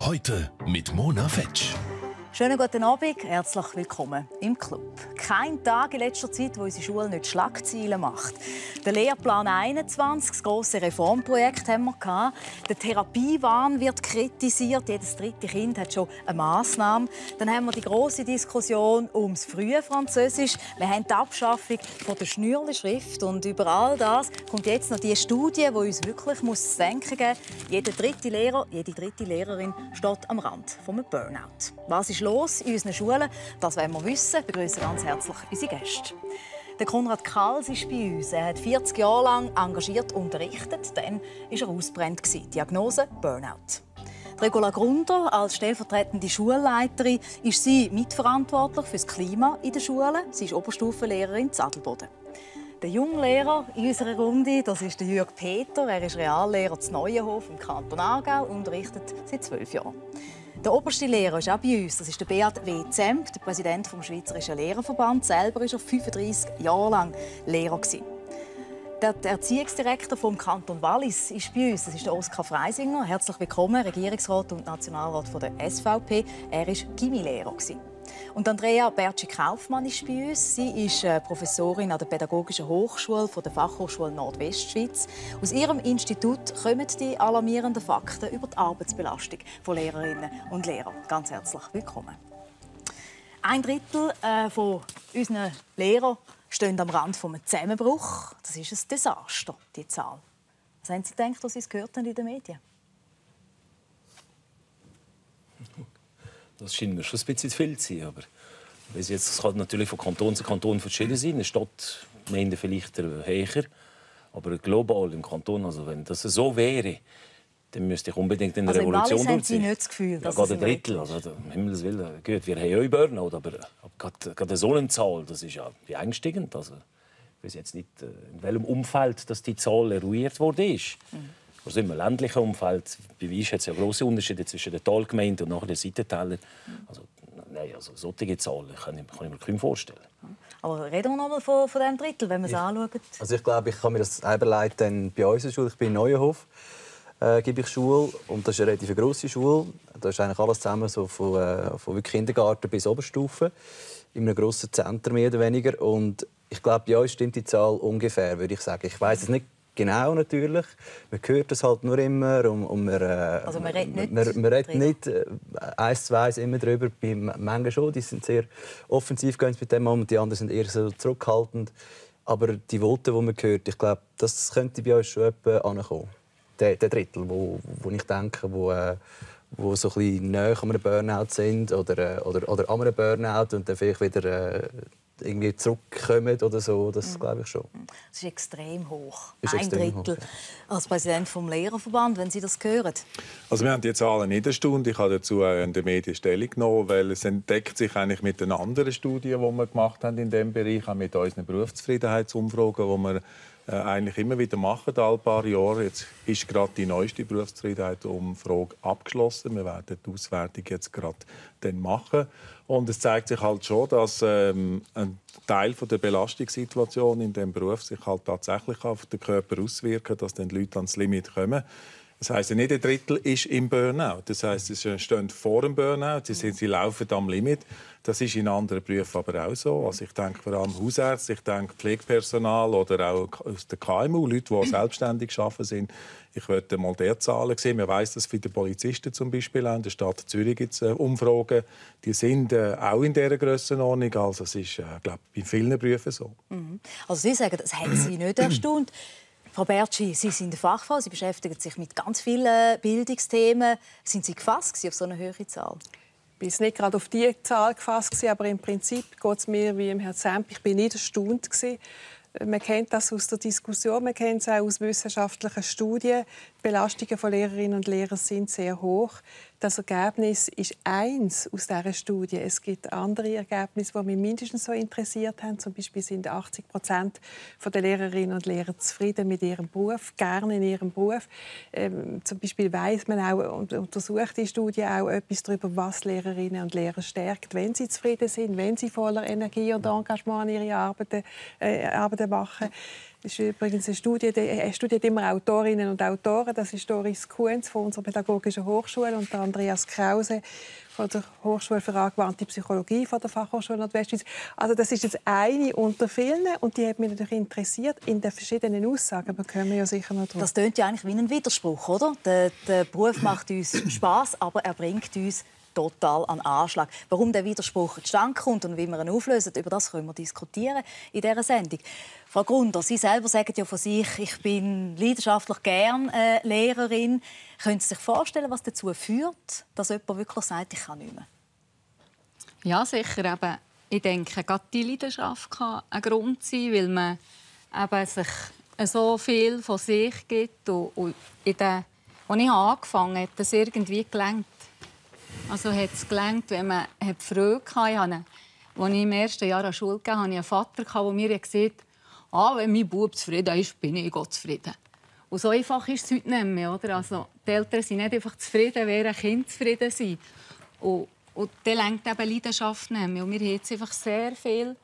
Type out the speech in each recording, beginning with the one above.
Heute mit Mona Fetsch. Schönen guten Abend, herzlich willkommen im Club. Kein Tag in letzter Zeit, wo unsere Schule nicht Schlagzeilen macht. Der Lehrplan 21, das grosse Reformprojekt haben wir gehabt. Der Therapiewahn wird kritisiert. Jedes dritte Kind hat schon eine Massnahme. Dann haben wir die grosse Diskussion ums frühe Französisch. Wir haben die Abschaffung der Schnürli-Schrift. Und über all das kommt jetzt noch die Studie, die uns wirklich zu denken geben muss. Jeder dritte Lehrer, jede dritte Lehrerin steht am Rand eines Burnout. Was ist los in unseren Schulen? Das wollen wir wissen. Ich begrüße ganz herzlich unsere Gäste. Der Konrad Kals ist bei uns. Er hat 40 Jahre lang engagiert unterrichtet. Dann war er ausgebrannt. Diagnose Burnout. Regula Grunder, als stellvertretende Schulleiterin, ist sie mitverantwortlich für das Klima in den Schulen. Sie ist Oberstufenlehrerin in Adelboden. Der Junglehrer in unserer Runde, das ist Jürg Peter. Er ist Reallehrer in Neuenhof im Kanton Aargau und unterrichtet seit 12 Jahren. Der oberste Lehrer ist auch bei uns. Das ist der Beat W. Zemp, der Präsident des Schweizerischen Lehrerverbands. Selber war er 35 Jahre lang Lehrer. Der Erziehungsdirektor vom Kanton Wallis ist bei uns. Das ist der Oskar Freisinger. Herzlich willkommen, Regierungsrat und Nationalrat von der SVP. Er war Gymnasiallehrer. Und Andrea Bertschi-Kaufmann ist bei uns. Sie ist Professorin an der Pädagogischen Hochschule der Fachhochschule Nordwestschweiz. Aus ihrem Institut kommen die alarmierenden Fakten über die Arbeitsbelastung von Lehrerinnen und Lehrern. Ganz herzlich willkommen. 1/3 von unseren Lehrern stehen am Rand eines Zusammenbruchs. Das ist ein Desaster, die Zahl. Was haben Sie gedacht, als Sie es gehört haben in den Medien? Das scheint mir schon ein bisschen zu viel zu sein. Aber es kann natürlich von Kanton zu Kanton verschieden sein. Eine Stadt meint vielleicht höher. Aber global im Kanton, also wenn das so wäre, dann müsste ich unbedingt eine Revolution durchziehen. Haben Sie nicht das Gefühl, dass gerade ein Drittel. Also, um Himmels Willen. Gut, wir haben ja Burnout, aber gerade so eine Zahl, das ist ja beängstigend. Also, ich weiß jetzt nicht, in welchem Umfeld dass die Zahl eruiert wurde. Also im ländlichen Umfeld beweist es ja grosse Unterschiede zwischen den Talgemeinden und nachher den Seitentälern. Also, nein, also solche Zahlen kann ich mir kaum vorstellen. Aber reden wir noch mal von diesem Drittel, wenn wir es anschauen. Also ich glaube, ich kann mir das überleiten bei unserer Schule. Ich bin in Neuenhof, gebe ich Schule, und das ist eine relativ grosse Schule. Da ist eigentlich alles zusammen, so von wirklich Kindergarten bis Oberstufe, in einem grossen Zentrum mehr oder weniger. Und ich glaube, bei uns stimmt die Zahl ungefähr, würde ich sagen. Ich weiss es nicht genau, natürlich. Man hört das halt nur immer. Also man redet nicht eins zu eins immer darüber. Bei manchen schon, die sind sehr offensiv mit dem und die anderen sind eher so zurückhaltend. Aber die Worte, die man hört, ich glaube, das könnte bei uns schon etwa ankommen. Der Drittel, wo ich denke, wo so ein bisschen näher an einem Burnout sind oder an einem Burnout und dann vielleicht wieder irgendwie zurückkommen oder so, das glaube ich schon. Das ist extrem hoch. Ist Ein extrem Drittel. hoch, ja. Als Präsident des Lehrerverbands, wenn Sie das hören. Also wir haben die Zahlen nicht erstaunt. Ich habe dazu in den Medien Stellung genommen, weil es entdeckt sich eigentlich mit den anderen Studien, die wir gemacht haben in diesem Bereich, auch mit unseren Berufszufriedenheitsumfragen, die wir eigentlich immer wieder machen, alle paar Jahre. Jetzt ist gerade die neueste Berufszufriedenheitsumfrage abgeschlossen. Wir werden die Auswertung jetzt gerade dann machen. Und es zeigt sich halt schon, dass ein Teil der Belastungssituation in diesem Beruf sich halt tatsächlich auf den Körper auswirkt, dass dann die Leute ans Limit kommen. Das heisst, nicht ein Drittel ist im Burnout. Das heisst, sie stehen vor dem Burnout, sie laufen am Limit. Das ist in anderen Berufen aber auch so. Also ich denke vor allem Hausärzte, ich denke Pflegepersonal oder auch aus der KMU, Leute, die selbstständig arbeiten sind. Ich würde mal die Zahlen sehen. Man weiss, dass für die Polizisten zum Beispiel auch in der Stadt Zürich gibt es Umfragen. Die sind auch in dieser Grössenordnung. Also es ist, glaube ich, bei vielen Berufen so. Also Sie sagen, das hat Sie nicht erstaunt. Frau Bertschi, Sie sind eine Fachfrau, Sie beschäftigen sich mit ganz vielen Bildungsthemen. Sind Sie gefasst auf so eine hohe Zahl? Ich war nicht gerade auf diese Zahl gefasst, aber im Prinzip geht es mir wie Herrn Zemp. Ich war nicht erstaunt. Man kennt das aus der Diskussion, man kennt es auch aus wissenschaftlichen Studien. Die Belastungen von Lehrerinnen und Lehrern sind sehr hoch. Das Ergebnis ist eins aus dieser Studie. Es gibt andere Ergebnisse, die mich mindestens so interessiert haben. Zum Beispiel sind 80% der Lehrerinnen und Lehrer zufrieden mit ihrem Beruf, gerne in ihrem Beruf. Zum Beispiel weiss man auch und untersucht die Studie auch etwas darüber, was Lehrerinnen und Lehrer stärkt, wenn sie zufrieden sind, wenn sie voller Energie und Engagement ihre Arbeiten machen. Das ist übrigens eine Studie, die studiert immer Autorinnen und Autoren. Das ist Doris Kuhns von unserer Pädagogischen Hochschule und Andreas Krause von der Hochschule für angewandte Psychologie von der Fachhochschule Nordwestschweiz. Also das ist jetzt eine unter vielen und die hat mich natürlich interessiert. In den verschiedenen Aussagen bekommen wir ja sicher noch drauf. Das klingt ja eigentlich wie ein Widerspruch, oder? Der Beruf macht uns Spass, aber er bringt uns total an Anschlag. Warum der Widerspruch zustande kommt und wie wir ihn auflösen, über das können wir diskutieren in dieser Sendung. Frau Grunder, Sie selber sagen ja von sich, ich bin leidenschaftlich gern Lehrerin. Können Sie sich vorstellen, was dazu führt, dass jemand wirklich sagt, ich kann nicht mehr? Ja, sicher. Eben, ich denke, gerade die Leidenschaft kann ein Grund sein, weil man eben sich so viel von sich gibt. Und als ich angefangen habe, hat das irgendwie gelangt. Also hat es gelangt, wenn man Freude hatte. Als ich im ersten Jahr an der Schule ging, hatte ich einen Vater, der mir gesagt hat, wenn mein Bub zufrieden ist, bin ich Gott zufrieden. Und so einfach ist es heute nicht mehr. Oder? Also, die Eltern sind nicht einfach zufrieden, wenn ein Kind zufrieden ist. Und dann lenkt eben Leidenschaft nicht mehr. Und wir haben jetzt einfach sehr viel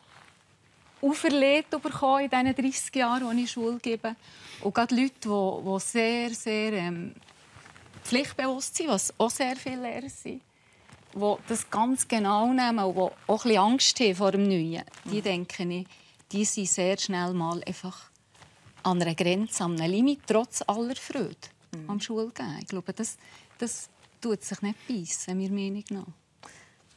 auferlegt bekommen in diesen 30 Jahren, die ich Schule gebe. Und gerade Leute, die sehr, sehr pflichtbewusst sind, was auch sehr viele Lehrer sind, die das ganz genau nehmen und die auch ein bisschen Angst haben vor dem Neuen, die denken ich, die sind sehr schnell mal einfach an einer Grenze, an einem Limit, trotz aller Freude am Schulgehen. Ich glaube, das tut sich nicht beißen, meiner Meinung nach.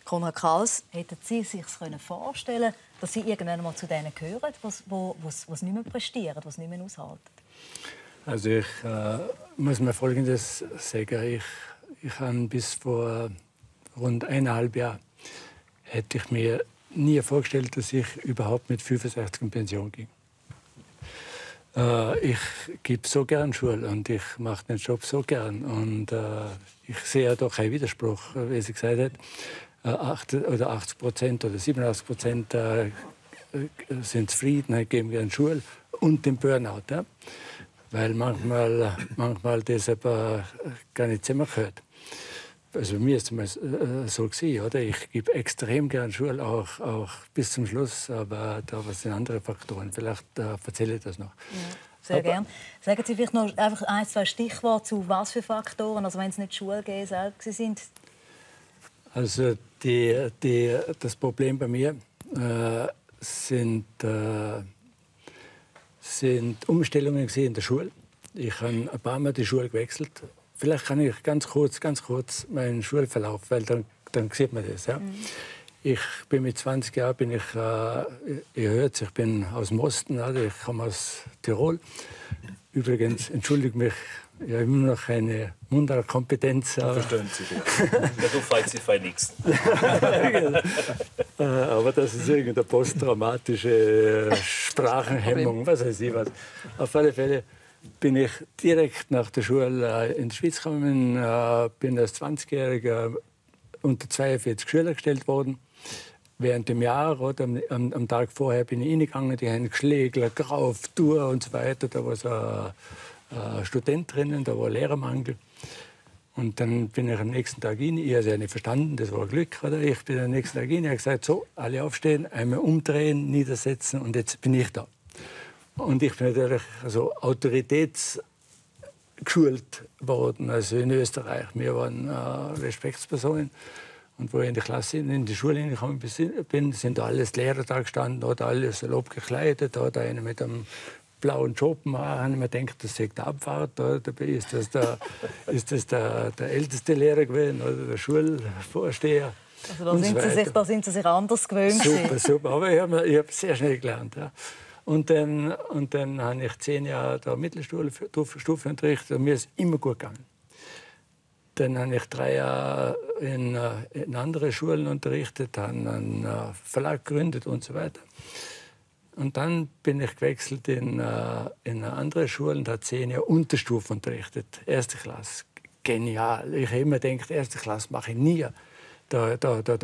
Konrad Kals, hätten Sie sich vorstellen können, dass Sie irgendwann mal zu denen gehören, die nicht mehr prestieren, die es nicht mehr aushalten? Also ich muss mir Folgendes sagen. Ich habe bis vor rund 1,5 Jahren hätte ich mir nie vorgestellt, dass ich überhaupt mit 65 in Pension ging. Ich gebe so gern Schule und ich mache den Job so gern. Und ich sehe doch keinen Widerspruch, wie sie gesagt hat. 80% oder 87% sind zufrieden, geben gerne Schule und den Burnout. Ja? Weil manchmal das aber gar nicht zusammengehört. Also mir ist es so gewesen, oder? Ich gebe extrem gern Schule, auch bis zum Schluss, aber da sind andere Faktoren. Vielleicht erzähle ich das noch. Ja, sehr gerne. Sagen Sie vielleicht noch einfach 1, 2 Stichworte zu was für Faktoren, also wenn es nicht Schule selbst sind? Also das Problem bei mir sind Umstellungen in der Schule. Ich habe ein paar Mal die Schule gewechselt. Vielleicht kann ich ganz kurz meinen Schulverlauf, weil dann sieht man das. Ja. Ich bin mit 20 Jahren, ihr hört, ich bin aus dem Osten, also ich komme aus Tirol. Übrigens, entschuldige mich, ich habe immer noch eine Mundartkompetenz. Verstehen Sie ja. Du fällt Sie für nichts. Aber das ist irgendeine posttraumatische Sprachenhemmung, was weiß ich was. Auf alle Fälle bin ich direkt nach der Schule in die Schweiz gekommen, bin als 20-Jähriger unter 42 Schüler gestellt worden. Während dem Jahr, oder am Tag vorher, bin ich reingegangen, die haben Schlägler, Grauf, Tour und so weiter. Da war so ein Student drinnen, da war Lehrermangel. Und dann bin ich am nächsten Tag rein. Ich habe es ja nicht verstanden, das war Glück. Oder? Ich bin am nächsten Tag rein, ich habe gesagt, so, alle aufstehen, einmal umdrehen, niedersetzen und jetzt bin ich da. Und ich bin natürlich also autorität geschult worden, also in Österreich. Wir waren Respektspersonen. Und wo ich in die Klasse, in die Schule hingekommen bin, sind da alles Lehrer da gestanden, oder alles salopp gekleidet, oder einer mit einem blauen Schoppen. Und man denkt, das ist der Abfahrt, oder? Dabei ist das der älteste Lehrer gewesen, oder der Schulvorsteher. Also da sind Sie sich anders gewöhnt. Super. Aber ich habe sehr schnell gelernt. Ja. Und dann habe ich 10 Jahre da Mittelstufe unterrichtet und mir ist immer gut gegangen. Dann habe ich 3 Jahre in andere Schulen unterrichtet, habe einen Verlag gegründet und so weiter. Und dann bin ich gewechselt in eine andere Schule und habe 10 Jahre Unterstufe unterrichtet, 1. Klasse. Genial. Ich habe immer gedacht, 1. Klasse mache ich nie. Da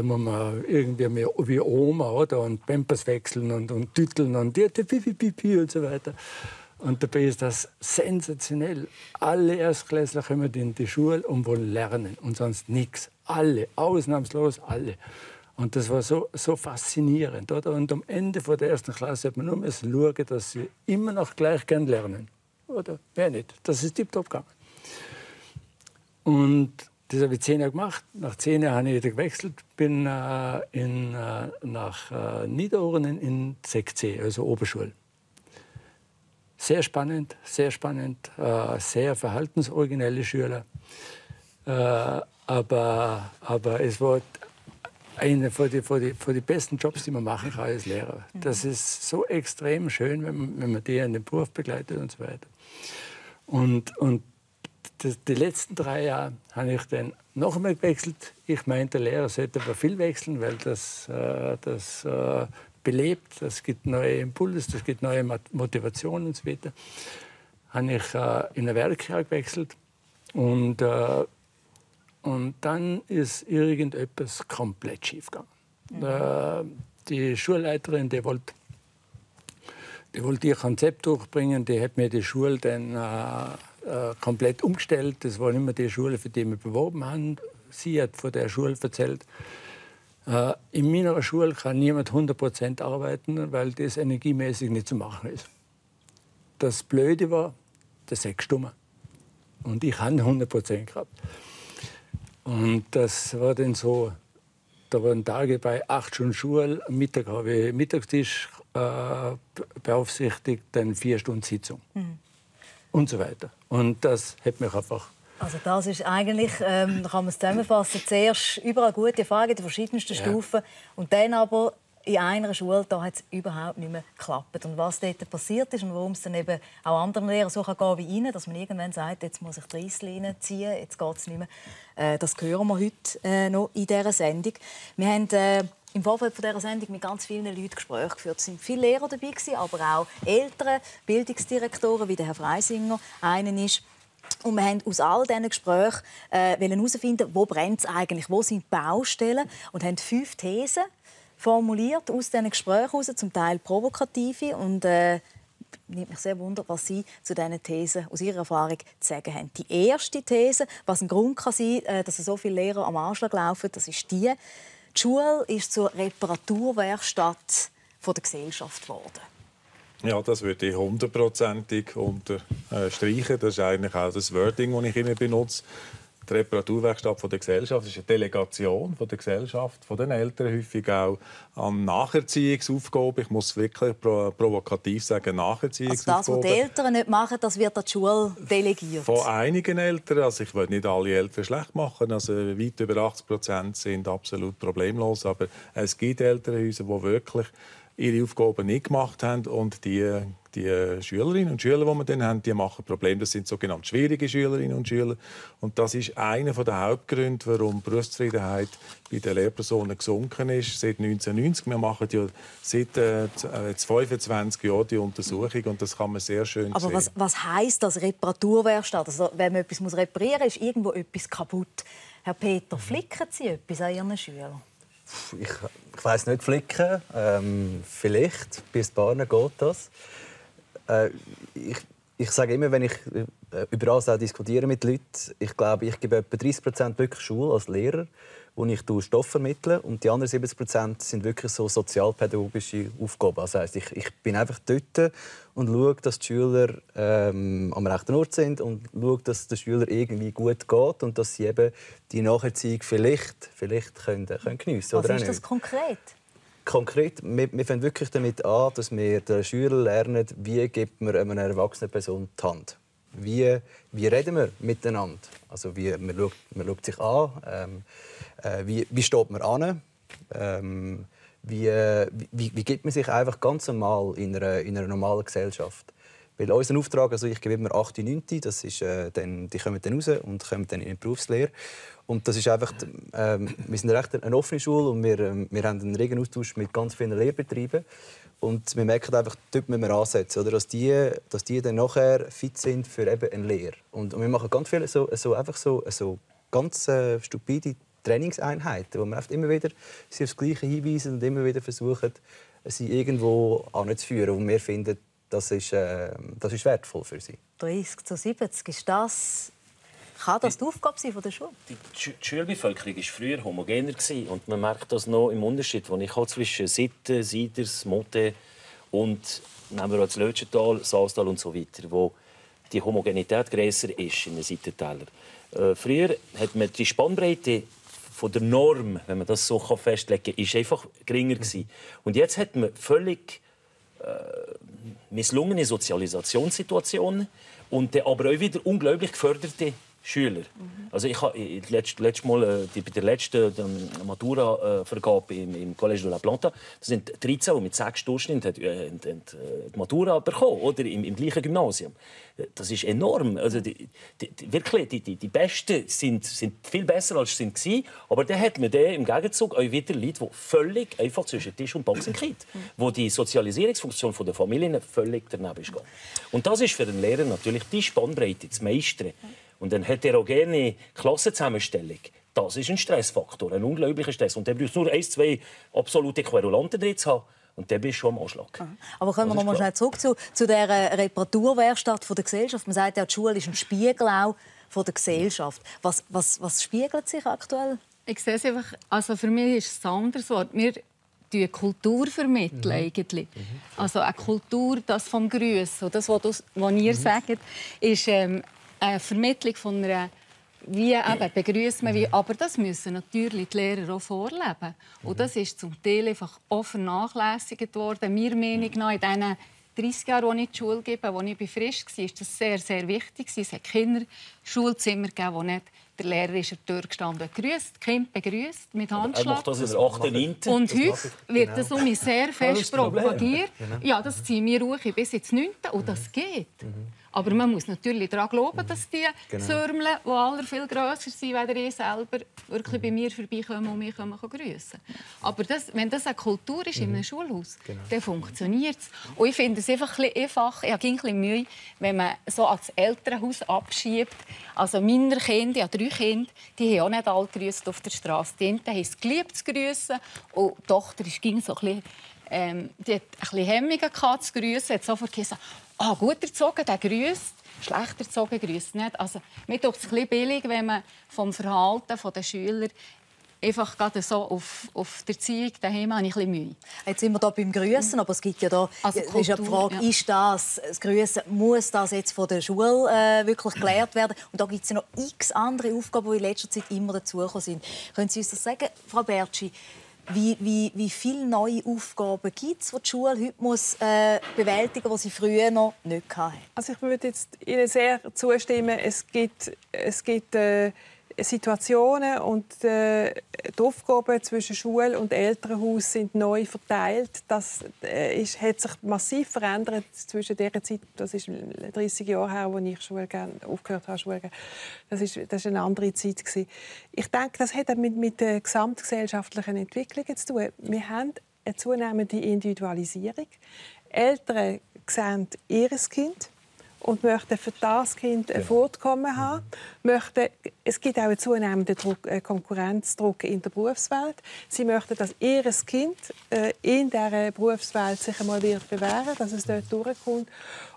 muss man irgendwie mehr wie Oma, oder? Und Pampers wechseln und tütteln und und so weiter. Und dabei ist das sensationell. Alle Erstklässler kommen in die Schule und wollen lernen und sonst nichts. Alle, ausnahmslos alle. Und das war so faszinierend. Oder? Und am Ende der ersten Klasse hat man nur schauen, dass sie immer noch gleich gern lernen. Oder? Wer nicht? Das ist tiptop gegangen. Und das habe ich 10 Jahre gemacht. Nach 10 Jahren habe ich wieder gewechselt. Bin nach Niederohren in Sek C, also Oberschule. Sehr spannend, sehr verhaltensoriginelle Schüler. Aber es war einer von den besten Jobs, die man machen kann als Lehrer. Das ist so extrem schön, wenn man die in den Beruf begleitet und so weiter. Und die letzten 3 Jahre habe ich dann noch einmal gewechselt. Ich meinte, der Lehrer sollte aber viel wechseln, weil das belebt, das gibt neue Impulse, das gibt neue Motivationen und so weiter. Habe ich in ein Werk gewechselt und dann ist irgendetwas komplett schief gegangen. Die Schulleiterin, die wollte ihr Konzept durchbringen, die hat mir die Schule dann komplett umgestellt. Das war nicht mehr die Schule, für die wir beworben haben. Sie hat von der Schule erzählt. In meiner Schule kann niemand 100% arbeiten, weil das energiemäßig nicht zu machen ist. Das Blöde war, der 6 Stunden. Und ich habe 100% gehabt. Und das war dann so, da waren Tage bei 8 Stunden Schule, am Mittag habe ich Mittagstisch beaufsichtigt, dann 4 Stunden Sitzung. Und so weiter. Und das hat mich einfach... Also das ist eigentlich, kann man es zusammenfassen, zuerst überall gute Erfahrungen in den verschiedensten Stufen und dann aber in einer Schule da hat es überhaupt nicht mehr geklappt. Und was dort passiert ist und warum es dann eben auch anderen Lehrern so gehen kann wie Ihnen, dass man irgendwann sagt, jetzt muss ich die Reissleine ziehen, jetzt geht es nicht mehr, das hören wir heute noch in dieser Sendung. Wir haben im Vorfeld dieser Sendung mit ganz vielen Leuten Gespräche geführt. Es waren viele Lehrer dabei, aber auch Eltern, Bildungsdirektoren, wie der Herr Freisinger einen ist. Und wir wollten aus all diesen Gesprächen herausfinden, wo brennt es eigentlich, wo sind die Baustellen, und haben 5 Thesen formuliert aus diesen Gesprächen heraus, zum Teil provokative. Und nimmt mich sehr wunder, was Sie zu diesen Thesen aus Ihrer Erfahrung zu sagen haben. Die erste These, was ein Grund kann sein, dass so viele Lehrer am Anschlag laufen, das ist die Schule ist zur Reparaturwerkstatt der Gesellschaft geworden. Ja, das würde ich 100%ig unterstreichen. Das ist eigentlich auch das Wording, das ich immer benutze. Die Reparaturwerkstatt der Gesellschaft ist eine Delegation von der Gesellschaft, von den Eltern häufig auch an Nacherziehungsaufgaben. Ich muss wirklich provokativ sagen, Nacherziehungsaufgaben. Also das, was die Eltern nicht machen, das wird an die Schule delegiert? Von einigen Eltern. Also ich will nicht alle Eltern schlecht machen. Also weit über 80% sind absolut problemlos. Aber es gibt Elternhäuser, die wirklich ihre Aufgaben nicht gemacht haben, und die Schülerinnen und Schüler, die wir dann haben, die machen Probleme. Das sind sogenannte schwierige Schülerinnen und Schüler. Und das ist einer der Hauptgründe, warum die Berufszufriedenheit bei den Lehrpersonen gesunken ist seit 1990. Wir machen ja seit 25 Jahren die Untersuchung, und das kann man sehr schön sehen. Aber was heisst das Reparaturwerkstatt? Also, wenn man etwas reparieren muss, ist irgendwo etwas kaputt. Herr Peter, flicken Sie etwas an Ihren Schülern? Ich weiss nicht, flicken. Vielleicht, bis Bahnen geht das. Ich sage immer, wenn ich über alles auch diskutiere mit Leuten, ich glaube, ich gebe etwa 30% wirklich Schule als Lehrer, wo ich Stoff vermittle, und die anderen 70% sind wirklich so sozialpädagogische Aufgaben. Das heisst, ich bin einfach dort und schaue, dass die Schüler am rechten Ort sind und schaue, dass es den Schülern irgendwie gut geht und dass sie eben die Nacherziehung vielleicht können geniessen können. Was ist das konkret? Konkret, wir fangen wirklich damit an, dass wir den Schülern lernen, wie gibt man einer erwachsenen Person die Hand. Wie reden wir miteinander? Also man schaut sich an, wie steht man an, wie gibt man sich einfach ganz normal in einer normalen Gesellschaft. Weil unser Auftrag, also ich gebe immer 8., 9., das ist, die kommen dann raus und kommen dann in die Berufslehre. Und das ist einfach, wir sind recht eine offene Schule und wir haben einen regen Austausch mit ganz vielen Lehrbetrieben. Und wir merken einfach, dort müssen wir ansetzen, oder? Dass die dann nachher fit sind für eben eine Lehre. Und wir machen ganz viele so ganz stupide Trainingseinheiten, wo wir immer wieder sie aufs Gleiche hinweisen und immer wieder versuchen, sie irgendwo anzuführen, wo wir finden, das ist wertvoll für sie. 30 zu 70, ist das... Kann das die Aufgabe sein von der Schule? Die Schulbevölkerung war früher homogener und man merkt das noch im Unterschied, den ich habe zwischen Sitten, Siders, Motte und nehmen wir das Lötschental, Saastal und so weiter, wo die Homogenität grösser ist in den Seitentälern. Früher hat man die Spannbreite von der Norm, wenn man das so festlegen kann, ist einfach geringer gewesen. Und jetzt hat man völlig misslungene Sozialisationssituationen und aber auch wieder unglaublich geförderte Schüler. Also ich habe letztes Mal bei der letzten Matura-Vergabe im Collège de la Planta, das sind 13, die mit 6 Durchschnitt die Matura bekommen, oder im gleichen Gymnasium. Das ist enorm. Also wirklich, die Besten sind viel besser als sie waren, aber dann hat man im Gegenzug auch wieder Leute, die völlig einfach zwischen Tisch und Bank sind, wo die Sozialisierungsfunktion der Familien völlig daneben ist. Und das ist für den Lehrer natürlich die Spannbreite, das Meistern. Und eine heterogene Klassenzusammenstellung, das ist ein Stressfaktor, ein unglaublicher Stress. Und dann brauchst du nur 1, 2 absolute Querulanten drin zu haben. Und dann bist du schon am Anschlag. Aber kommen wir noch mal schnell zurück zu dieser Reparaturwerkstatt der Gesellschaft. Man sagt ja, die Schule ist ein Spiegel auch von der Gesellschaft. Was spiegelt sich aktuell? Ich sehe es einfach, also für mich ist es ein anderes Wort. Wir vermitteln Kultur eigentlich. Also eine Kultur, das vom Grüßen. Das, was ihr sagt, ist eine Vermittlung von einer begrüßt man, aber das müssen natürlich die Lehrer auch vorleben. Und das ist zum Teil einfach auch vernachlässigt worden. Meiner Meinung nach, in diesen 30 Jahren, die ich die Schule gebe, als ich frisch war, ist das sehr, sehr wichtig. Es hat Kinderschulzimmer gegeben, wo nicht der Lehrer ist durchgestanden und grüßt, die Kinder begrüßt mit Handschlag. Er macht das in der 8. und 9. Und heute wird das um mich sehr fest propagiert. Ja, das ziehen wir ruhig bis ins 9. Und das geht. Aber man muss natürlich daran glauben, dass die Sürmle, die alle viel grösser sind als ich selber, wirklich bei mir vorbeikommen und mich grüßen. Aber wenn das eine Kultur ist in einem Schulhaus, dann funktioniert es. Und ich finde es einfach ein bisschen einfach. Ich habe ein bisschen Mühe, wenn man so ans Elternhaus abschiebt. Also meine Kinder, ich habe 3 Kinder, die haben auch nicht alle grüßt auf der Straße. Die einen haben es geliebt zu grüssen. Und die Tochter ging so ein bisschen, die hat ein bisschen Hemmungen zu grüssen. Hat sofort gesagt, gut erzogen, der grüßt. Schlecht erzogen grüßt nicht. Also, mir tut es ein bisschen billig, wenn man vom Verhalten der Schüler einfach gerade so auf der Erziehung daheim habe ich ein bisschen Mühe. Jetzt sind wir hier beim Grüßen, aber es gibt ja da Kultur, ist ja die Frage, ist das Grüßen, muss das jetzt von der Schule wirklich gelehrt werden? Und da gibt es ja noch x andere Aufgaben, die in letzter Zeit immer dazugekommen sind. Können Sie uns das sagen, Frau Bertschi? Wie viele neue Aufgaben gibt es, die die Schule heute muss, bewältigen muss, die sie früher noch nicht hatte? Also ich würde jetzt Ihnen sehr zustimmen. Es gibt Situationen und die Aufgaben zwischen Schule und Elternhaus sind neu verteilt. Das hat sich massiv verändert zwischen dieser Zeit. Das ist 30 Jahre her, als ich aufgehört habe, Schule. Das ist eine andere Zeit gewesen. Ich denke, das hat mit der gesamtgesellschaftlichen Entwicklung zu tun. Wir haben eine zunehmende Individualisierung. Eltern sehen ihr Kind und möchten für das Kind ein Fortkommen haben. Es gibt auch einen zunehmenden Konkurrenzdruck in der Berufswelt. Sie möchten, dass ihr Kind in dieser Berufswelt sich einmal bewähren wird, dass es dort durchkommt.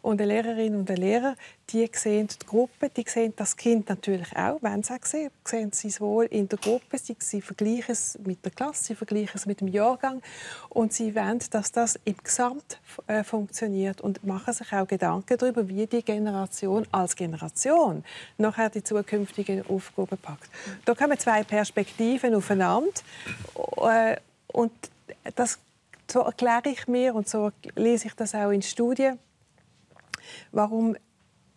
Und eine Lehrerin und ein Lehrer, die sehen die Gruppe, die sehen das Kind natürlich auch, wenn sie es sehen sie es wohl in der Gruppe, sie vergleichen es mit der Klasse, sie vergleichen es mit dem Jahrgang und sie wollen, dass das im Gesamt funktioniert und machen sich auch Gedanken darüber, wie die Generation als Generation nachher die zukünftigen Aufgaben packt. Da kommen 2 Perspektiven aufeinander und das, so erkläre ich mir und so lese ich das auch in Studien, warum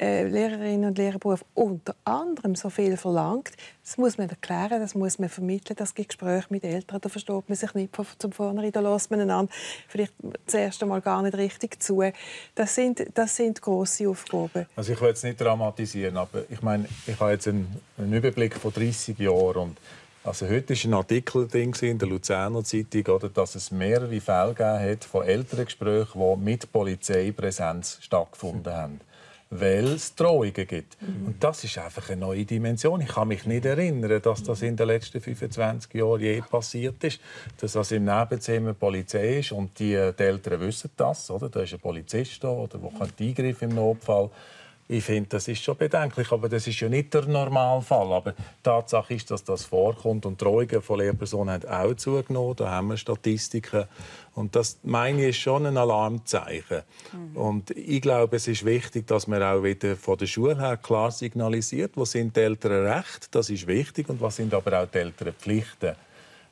Lehrerinnen und Lehrerberuf unter anderem so viel verlangt. Das muss man erklären, das muss man vermitteln. Das gibt Gespräche mit Eltern, da versteht man sich nicht zum Vornherein, da lässt man einander vielleicht das erste Mal gar nicht richtig zu. Das sind grosse Aufgaben. Also ich will jetzt nicht dramatisieren, aber ich meine, ich habe jetzt einen Überblick von 30 Jahren und also heute war ein Artikel in der Luzerner Zeitung, oder, dass es mehrere Fälle gegeben hat von Elterngesprächen, die mit Polizeipräsenz stattgefunden haben, weil es Drohungen gibt. Und das ist einfach eine neue Dimension. Ich kann mich nicht erinnern, dass das in den letzten 25 Jahren je passiert ist, dass das im Nebenzimmer Polizei ist und die Eltern wissen das, oder? Da ist ein Polizist da, oder der kann eingreifen im Notfall. Ich finde, das ist schon bedenklich, aber das ist ja nicht der Normalfall. Aber die Tatsache ist, dass das vorkommt und Drohungen von Lehrpersonen haben auch zugenommen. Da haben wir Statistiken. Und das, meine ich, ist schon ein Alarmzeichen. Und ich glaube, es ist wichtig, dass man auch wieder von der Schule her klar signalisiert, wo sind die Elternrechte, das ist wichtig, und was sind aber auch die Elternpflichten.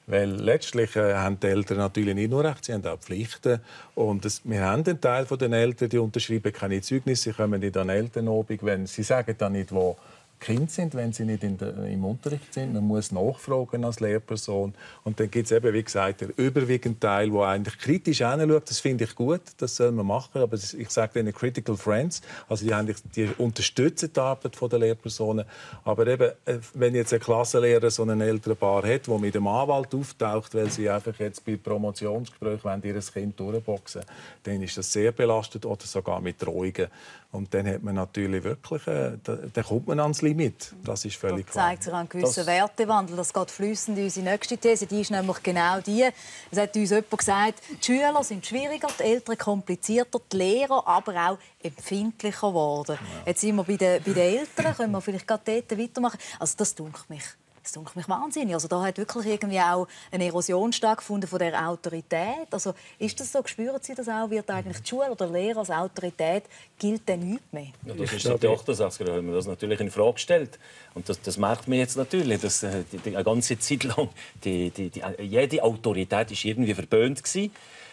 Weil letztlich haben die Eltern natürlich nicht nur Rechte, sie haben auch Pflichten. Und wir haben einen Teil der Eltern, die unterschreiben keine Zeugnisse, sie kommen nicht an Elternabend, wenn sie sagen dann nicht, wo Kinder sind, wenn sie nicht im Unterricht sind. Man muss nachfragen als Lehrperson. Und dann gibt es eben, wie gesagt, den überwiegenden Teil, der eigentlich kritisch hinschaut. Das finde ich gut, das soll man machen. Aber ich sage denen Critical Friends. Also die unterstützen die Arbeit der Lehrpersonen. Aber eben, wenn jetzt ein Klassenlehrer so ein Elternpaar hat, der mit dem Anwalt auftaucht, weil sie einfach jetzt bei Promotionsgesprächen ihr Kind durchboxen, dann ist das sehr belastet oder sogar mit Drohungen. Und dann hat man natürlich wirklich, dann kommt man ans Limit. Das ist völlig klar. Das zeigt sich einen gewissen Wertewandel. Das geht fließend in unsere nächste These. Die ist nämlich genau die. Es hat uns jemand gesagt, die Schüler sind schwieriger, die Eltern komplizierter, die Lehrer aber auch empfindlicher geworden. Ja. Jetzt sind wir bei den Eltern. Können wir vielleicht gerade dort weitermachen? Also das dunkelt mich. Das dunkelt mich wahnsinnig. Also da hat wirklich irgendwie auch eine Erosion stattgefunden von der Autorität. Also ist das so? Spüren Sie das auch? Wird eigentlich die Schule oder der Lehrer als Autorität gilt dann nicht mehr? Ja, das ist seit der 68er, haben wir das natürlich in Frage gestellt. Und das merkt man jetzt natürlich, dass die ganze Zeit lang jede Autorität ist irgendwie verböhnt war.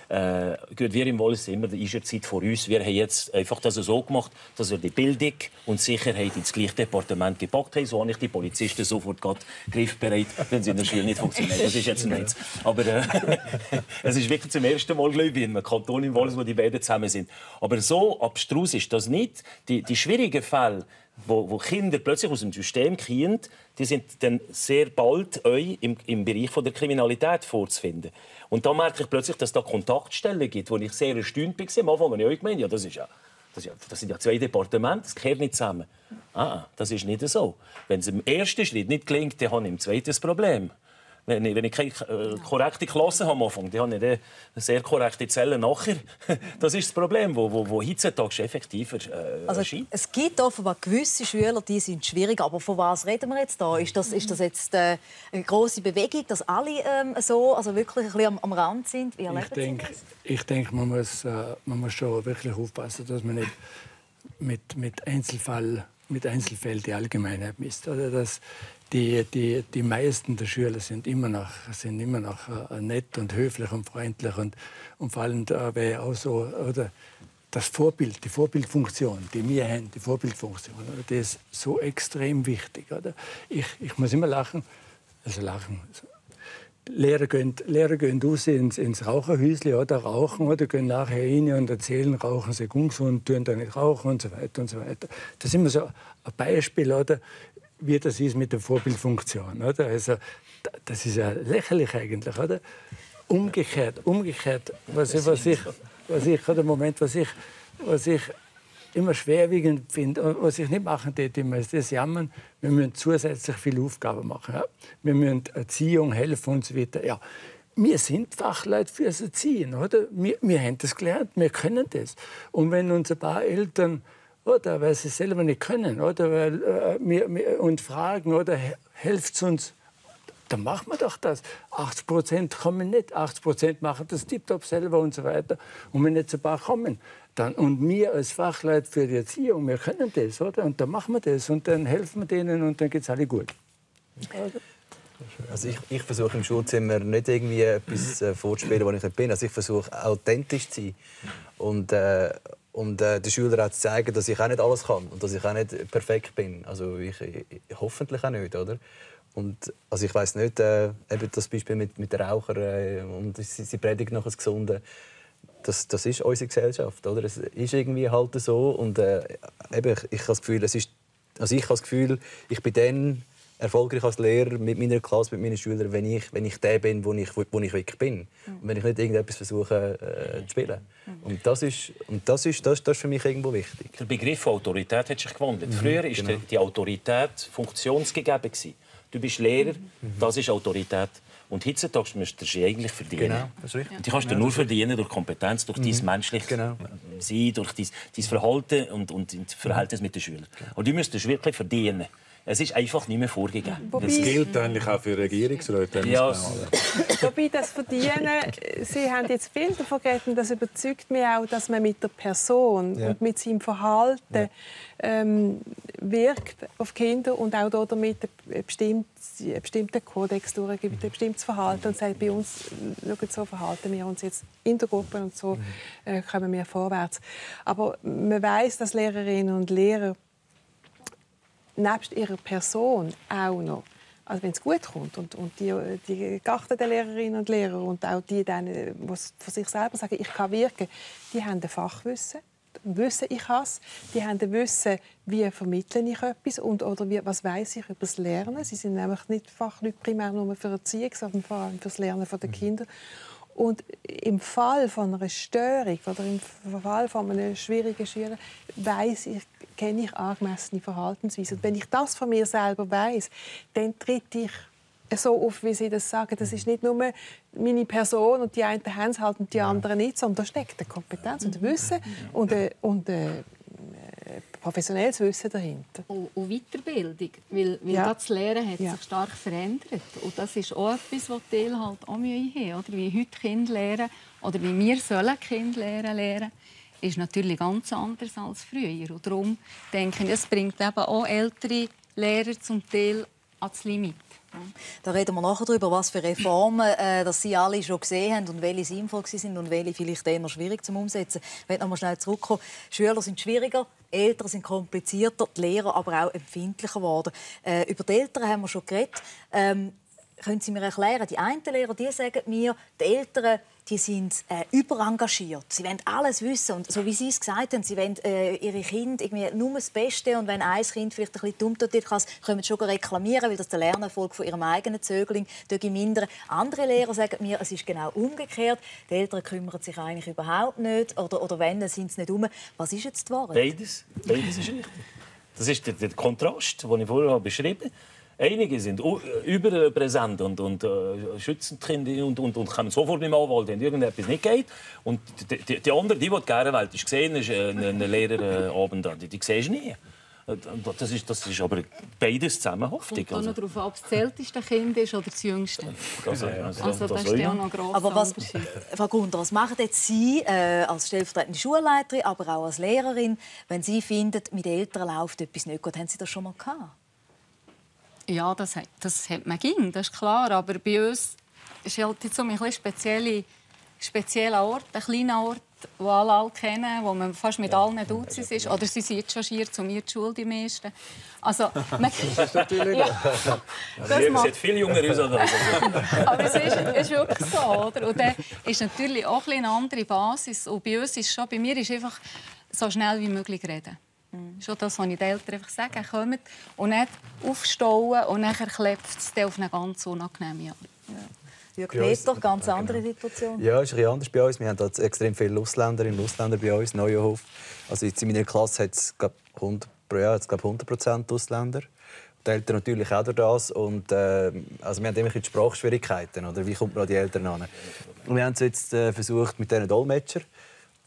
Wir im Wallis immer, da ist Zeit vor uns. Wir haben jetzt einfach das so gemacht, dass wir die Bildung und Sicherheit ins gleiche Departement gepackt haben. So habe ich die Polizisten sofort griffbereit, wenn sie in der Schule nicht funktionieren. Das ist jetzt ein Witz. Aber es ist wirklich zum ersten Mal, glaube ich, in einem Kanton im Wallis, wo die beiden zusammen sind. Aber so abstrus ist das nicht. Die schwierigen Fälle, wo Kinder plötzlich aus dem System kommen, die sind dann sehr bald im Bereich der Kriminalität vorzufinden. Und da merke ich plötzlich, dass es da Kontaktstellen gibt, wo ich sehr erstaunt war. Am Anfang habe ich auch gemeint, ja, das sind ja zwei Departemente, das gehört nicht zusammen. Das ist nicht so. Wenn es im ersten Schritt nicht gelingt, dann habe ich im zweiten das Problem. Wenn ich keine korrekte Klasse habe am Anfang, dann habe ich eine sehr korrekte Zelle nachher. Das ist das Problem, wo heutzutage effektiver erscheint. Es gibt offenbar gewisse Schüler, die sind schwierig. Aber von was reden wir jetzt da? Ist das jetzt eine grosse Bewegung, dass alle wirklich ein bisschen am Rand sind? Wie ich denke, man muss schon wirklich aufpassen, dass man nicht mit Einzelfällen die Allgemeinheit misst. Oder dass die meisten der Schüler sind immer noch nett und höflich und freundlich und vor allem wäre auch so, oder das Vorbild, die Vorbildfunktion, die wir haben, die ist so extrem wichtig. Oder? Ich muss immer lachen. Lehrer gehen raus ins Raucherhäuschen oder rauchen oder gehen nachher rein und erzählen, rauchen sie ungesund, tun da nicht rauchen und so weiter und so weiter. Das ist immer so ein Beispiel, oder, wie das ist mit der Vorbildfunktion. Oder? Also, das ist ja lächerlich eigentlich. Oder? Umgekehrt, was ich immer schwerwiegend finde und was ich nicht machen täte, ist das Jammern. Wir müssen zusätzlich viele Aufgaben machen. Ja? Wir müssen Erziehung helfen und so weiter. Ja. Wir sind Fachleute fürs Erziehen. Oder? Wir haben das gelernt, wir können das. Und wenn uns ein paar Eltern, oder weil sie selber nicht können, oder weil und fragen, oder helft uns, dann machen wir doch das. 80% kommen nicht, 80% machen das tiptop selber und so weiter. Und wenn jetzt ein paar kommen, dann, und wir als Fachleute für die Erziehung, wir können das, oder? Und dann machen wir das und dann helfen wir denen und dann geht es alle gut. Oder? Also ich versuche im Schulzimmer nicht irgendwie etwas vorzuspielen, wo ich nicht bin. Also ich versuche authentisch zu sein und den Schülern auch zu zeigen, dass ich auch nicht alles kann und dass ich auch nicht perfekt bin. Also ich hoffentlich auch nicht, oder? Und also ich weiss nicht, eben das Beispiel mit den Rauchern und sie predigen noch das Gesunde. Das ist unsere Gesellschaft, oder? Es ist irgendwie halt so und eben, ich habe das Gefühl, ich bin dann erfolgreich als Lehrer mit meiner Klasse, mit meinen Schülern, wenn ich der bin, wo ich wirklich bin. Und wenn ich nicht irgendetwas versuche zu spielen. Und das ist für mich irgendwo wichtig. Der Begriff Autorität hat sich gewandelt. Früher war die Autorität funktionsgegeben. Du bist Lehrer, das ist Autorität. Und heutzutage müsstest du eigentlich verdienen. Genau, das ist richtig. Und die kannst du nur verdienen durch Kompetenz, durch dein menschliches Sein, durch dein Verhalten und das Verhältnis mit den Schülern. Und du müsstest wirklich verdienen. Es ist einfach nicht mehr vorgegeben. Das gilt eigentlich auch für Regierungsräte. Ja. Wobei das Verdienen, Sie haben jetzt viel davon geredet, und das überzeugt mich auch, dass man mit der Person und mit seinem Verhalten wirkt auf Kinder und auch damit einen bestimmten Kodex durchgibt, ein bestimmtes Verhalten und sagt, bei uns, schaut, so verhalten wir uns jetzt in der Gruppe und so kommen wir vorwärts. Aber man weiss, dass Lehrerinnen und Lehrer nebst ihrer Person auch noch, also wenn es gut kommt und die geachteten Lehrerinnen und Lehrer und auch die, die von sich selber sagen, ich kann wirken, die haben ein Fachwissen, wissen, ich kann es. Die haben ein Wissen, wie vermittle ich etwas oder was weiss ich über das Lernen. Sie sind nämlich nicht Fachleute primär nur für Erziehung, sondern vor allem für das Lernen der Kinder. Und im Fall von einer Störung oder im Fall von einem schwierigen Schüler kenne ich angemessene Verhaltensweisen. Und wenn ich das von mir selber weiss, dann tritt ich so auf, wie Sie das sagen. Das ist nicht nur meine Person und die einen haben es halt und die anderen nicht, sondern da steckt eine Kompetenz und ein Wissen und professionelles Wissen dahinter. Und Weiterbildung, weil das Lehren hat sich stark verändert. Und das ist auch etwas, was die Teil halt auch Mühe haben. Oder wie heute Kinder lernen oder wie wir sollen Kinder lernen, ist natürlich ganz anders als früher. Und darum denke ich, es bringt eben auch ältere Lehrer zum Teil ans Limit. Da reden wir nachher darüber, was für Reformen dass Sie alle schon gesehen haben und welche sinnvoll sind und welche vielleicht eher schwierig zum Umsetzen. Ich möchte noch mal schnell zurückkommen. Schüler sind schwieriger, Eltern sind komplizierter, die Lehrer aber auch empfindlicher geworden. Über die Eltern haben wir schon geredet. Können Sie mir erklären, die einen Lehrer die sagen mir, die Eltern die sind überengagiert. Sie wollen alles wissen. Und so wie Sie es gesagt haben, sie wollen ihre Kinder irgendwie nur das Beste. Und wenn ein Kind vielleicht ein bisschen dumm tut, können sie schon reklamieren, weil das den Lernerfolg von ihrem eigenen Zögling mindern. Andere Lehrer sagen mir, es ist genau umgekehrt. Die Eltern kümmern sich eigentlich überhaupt nicht. Oder wenn, dann sind sie nicht um. Was ist jetzt die Wahrheit? Beides ist richtig. Das ist der Kontrast, den ich vorher beschrieben habe. Einige sind überpräsent und schützen die Kinder und kommen sofort mit dem Anwalt, wenn irgendetwas nicht geht. Und die anderen, die gerne Welt ist gesehen, ist ein Lehrerabend, die siehst du nie. Das ist aber beides zusammen, hoffe ich. Kommt auch noch darauf an, ob das älteste Kind ist oder das jüngste. Also das ist ja auch noch gross. Aber Frau Gunter, was machen jetzt Sie als stellvertretende Schulleiterin, aber auch als Lehrerin, wenn Sie finden, mit den Eltern läuft etwas nicht gut? Haben Sie das schon mal gehabt? Ja, das hat man ging, das ist klar. Aber bei uns ist halt jetzt so ein spezieller Ort, ein kleiner Ort, den alle kennen, wo man fast mit allen Duzis ist. Oder sie sind jetzt schon schier zu mir die Schule, die meisten. Also, das ist natürlich Sie hat viel jünger aus. Aber es ist wirklich so. Oder? Und dann ist natürlich auch eine andere Basis. Und bei uns ist schon, bei mir ist einfach so schnell wie möglich reden. Schon das, was ich den Eltern einfach sage, kommt und nicht aufstauen und dann klebt es auf eine ganz unangenehme Art. Jürg Peter, ganz andere Situation. Ja, es ist ein bisschen anders bei uns. Wir haben extrem viele Ausländerinnen und Ausländer bei uns, Neuenhof. Also jetzt in meiner Klasse hat es 100% Ausländer. Die Eltern natürlich auch durch das. Und, also wir haben immer die Sprachschwierigkeiten. Oder? Wie kommt man an die Eltern an? Und wir haben es jetzt versucht mit diesen Dolmetschern.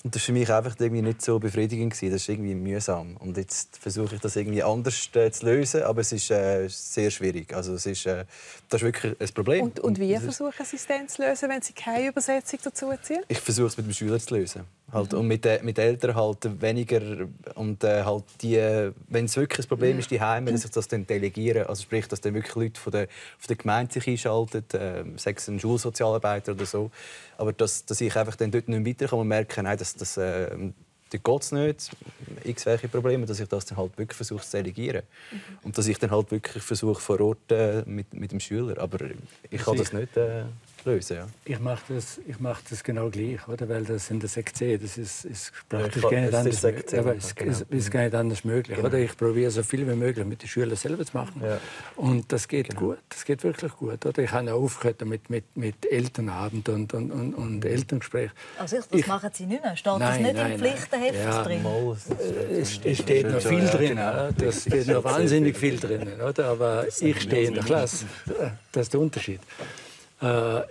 Und das war für mich einfach irgendwie nicht so befriedigend. Das ist irgendwie mühsam. Und jetzt versuche ich das irgendwie anders zu lösen, aber es ist sehr schwierig. Also das ist wirklich ein Problem. Und wie versuchen Sie es denn zu lösen, wenn Sie keine Übersetzung dazu ziehen? Ich versuche es mit dem Schüler zu lösen. Halt, und mit Eltern halt weniger. Und halt wenn es wirklich ein Problem ist, die Heime, dass ich das dann delegieren. Also sprich, dass dann wirklich Leute von der Gemeinde sich einschalten, sei es ein Schulsozialarbeiter oder so. Aber dass ich einfach dann dort nicht weiterkomme und merke, nein, dort geht es nicht, welche Probleme, dass ich das dann halt wirklich versuche zu delegieren. Und dass ich dann halt wirklich versuche vor Ort mit dem Schüler. Aber ich kann das nicht lösen. Ja. Ich mache das genau gleich, oder? Weil das in der Sektion, das ist praktisch gar nicht anders möglich. Aber es ist gar nicht anders möglich. Oder? Ich probiere so viel wie möglich mit den Schülern selber zu machen. Ja. Und das geht gut. Das geht wirklich gut. Oder? Ich habe auch aufgehört mit Elternabend und Elterngespräch. Also das machen Sie nicht mehr? Steht das nicht im Pflichtenheft drin? Es steht noch viel drin. Es steht noch wahnsinnig viel drin. Oder? Aber ich stehe in der Klasse. Das ist der Unterschied.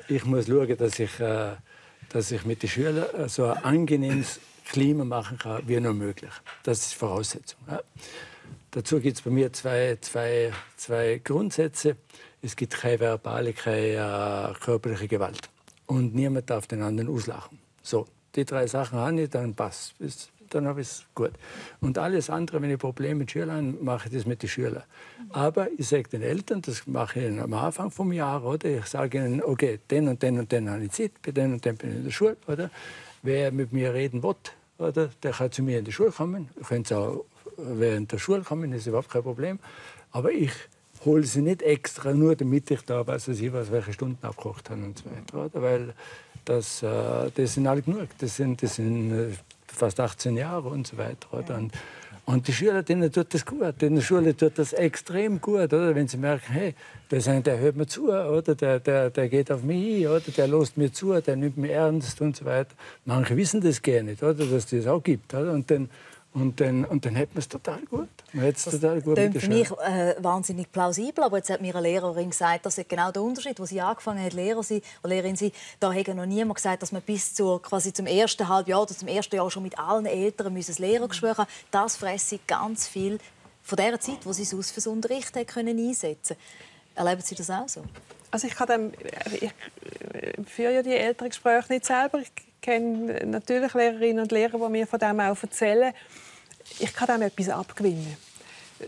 Ich muss schauen, dass ich mit den Schülern so ein angenehmes Klima machen kann, wie nur möglich. Das ist die Voraussetzung. Ja. Dazu gibt es bei mir zwei Grundsätze. Es gibt keine verbale, keine körperliche Gewalt. Und niemand darf den anderen auslachen. So, die 3 Sachen habe ich, dann passt es. Dann habe ich es gut. Und alles andere, wenn ich Probleme mit Schülern habe, mache ich das mit den Schülern. Aber ich sage den Eltern, das mache ich am Anfang des Jahres, oder? Ich sage ihnen, okay, den und den und den habe ich Zeit, bei den und den bin ich in der Schule, oder? Wer mit mir reden will, oder? Der kann zu mir in die Schule kommen. Ihr könnt auch während der Schule kommen, das ist überhaupt kein Problem. Aber ich hole sie nicht extra, nur damit ich da welche Stunden abgekocht habe und so weiter, oder? Weil das sind alle genug. Das sind fast 18 Jahre und so weiter. Oder? Und die Schüler, denen tut das gut. In der Schule tut das extrem gut, oder? Wenn sie merken, hey, der hört mir zu, oder? Der geht auf mich ein, oder? Der lässt mir zu, der nimmt mich ernst und so weiter. Manche wissen das gar nicht, oder? Dass es das auch gibt. Oder? Und dann hat man es total gut. Man hat es total gut mit der für mich wahnsinnig plausibel, aber jetzt hat mir eine Lehrerin gesagt, das ist genau der Unterschied, wo sie angefangen hat, Lehrerin sein. Da hat noch niemand gesagt, dass man bis quasi zum ersten Halbjahr oder zum ersten Jahr schon mit allen Eltern das Lehrergespräch haben. Das fresse ganz viel von der Zeit, wo sie es aus fürs Unterricht einsetzen können. Erleben Sie das auch so? Also ich führe ja die Elterngespräche nicht selber. Ich kenne natürlich Lehrerinnen und Lehrer, die mir von dem auch erzählen. Ich kann dem etwas abgewinnen.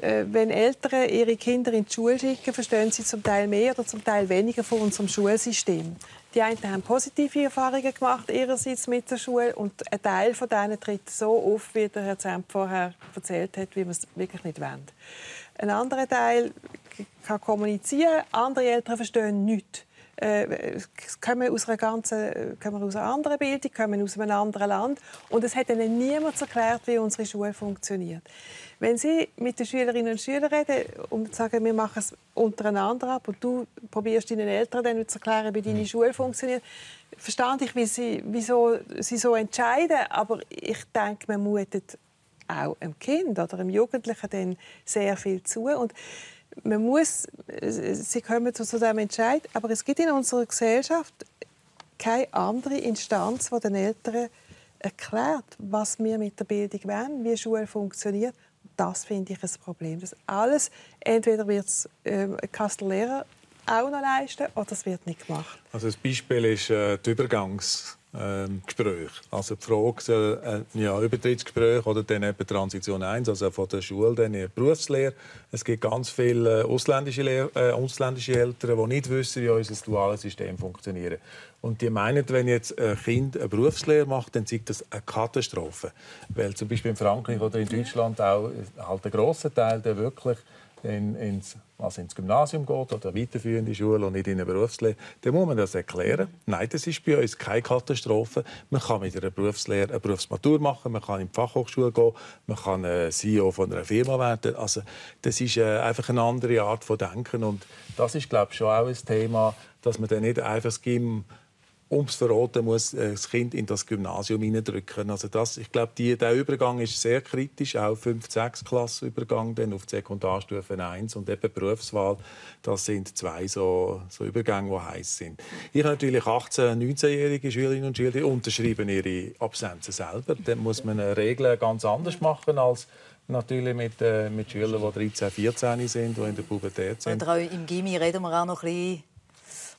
Wenn Eltern ihre Kinder in die Schule schicken, verstehen sie zum Teil mehr oder zum Teil weniger von unserem Schulsystem. Die einen haben positive Erfahrungen gemacht ihrerseits mit der Schule und ein Teil von denen tritt so auf, wie der Herr Zemp vorher erzählt hat, wie wir es wirklich nicht wollen. Ein anderer Teil kann kommunizieren, andere Eltern verstehen nichts. Kommen aus einer anderen Bildung, kommen aus einem anderen Land. Und es hat ihnen niemand erklärt, wie unsere Schule funktioniert. Wenn Sie mit den Schülerinnen und Schülern reden und sagen, wir machen es untereinander ab und du probierst deinen Eltern dann zu erklären, wie deine Schule funktioniert, verstehe ich, wieso sie so entscheiden. Aber ich denke, man mutet auch einem Kind oder einem Jugendlichen dann sehr viel zu. Und sie kommen zu diesem Entscheid, aber es gibt in unserer Gesellschaft keine andere Instanz, die den Eltern erklärt, was wir mit der Bildung wollen, wie Schule funktioniert. Das finde ich ein Problem. Das alles, entweder wird es Kasseler Lehrer auch noch leisten oder es wird nicht gemacht. Also das Beispiel ist die Übergangsgespräche. Also die Frage, Übertrittsgespräche oder dann eben Transition 1, also von der Schule dann in die Berufslehre. Es gibt ganz viele ausländische Eltern, die nicht wissen, wie unser duales System funktioniert. Und die meinen, wenn jetzt ein Kind eine Berufslehre macht, dann ist das eine Katastrophe. Weil zum Beispiel in Frankreich oder in Deutschland auch halt ein grosser Teil, der wirklich ins Gymnasium geht oder weiterführende Schule und nicht in eine Berufslehre, dann muss man das erklären. Nein, das ist bei uns keine Katastrophe. Man kann mit einer Berufslehre eine Berufsmatur machen, man kann in die Fachhochschule gehen, man kann CEO von einer Firma werden. Also, das ist einfach eine andere Art von Denken. Und das ist, glaube ich, schon auch ein Thema, dass man dann nicht einfach das Gym ums Verraten muss das Kind in das Gymnasium hineindrücken. Also ich glaube, der Übergang ist sehr kritisch, auch 5.-6-Klasse-Übergang dann auf die Sekundarstufe 1 und eben Berufswahl. Das sind 2 so Übergänge, die heiß sind. Ich habe natürlich 18-, 19-jährige Schülerinnen und Schüler, die unterschreiben ihre Absenzen selber. Dann muss man Regeln ganz anders machen als natürlich mit Schülern, die 13, 14 sind, die in der Pubertät sind. Oder auch im Gymi reden wir auch noch ein bisschen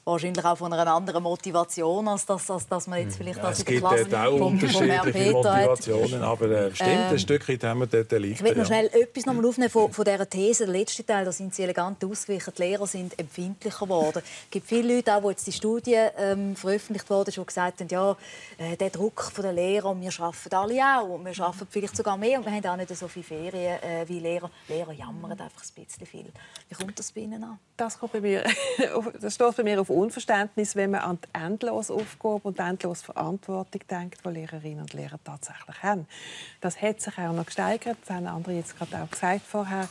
wahrscheinlich auch von einer anderen Motivation, als dass man jetzt vielleicht das in der Klasse es gibt auch unterschiedliche Motivationen, aber stimmt, ein Stückchen haben wir dort liegen. Ich will noch schnell etwas noch mal aufnehmen von dieser These. Der letzte Teil, da sind Sie elegant ausgewichen. Die Lehrer sind empfindlicher geworden. Es gibt viele Leute, auch, wo jetzt die Studie veröffentlicht wurde, die gesagt haben, ja, der Druck der Lehrer, wir arbeiten alle auch, wir arbeiten vielleicht sogar mehr und wir haben auch nicht so viele Ferien wie Lehrer. Lehrer jammern einfach ein bisschen viel. Wie kommt das bei Ihnen an? Das steht bei mir auf Unverständnis, wenn man an die endlose Aufgabe und die endlose Verantwortung denkt, die Lehrerinnen und Lehrer tatsächlich haben. Das hat sich auch noch gesteigert, das haben andere jetzt gerade auch gesagt vorher.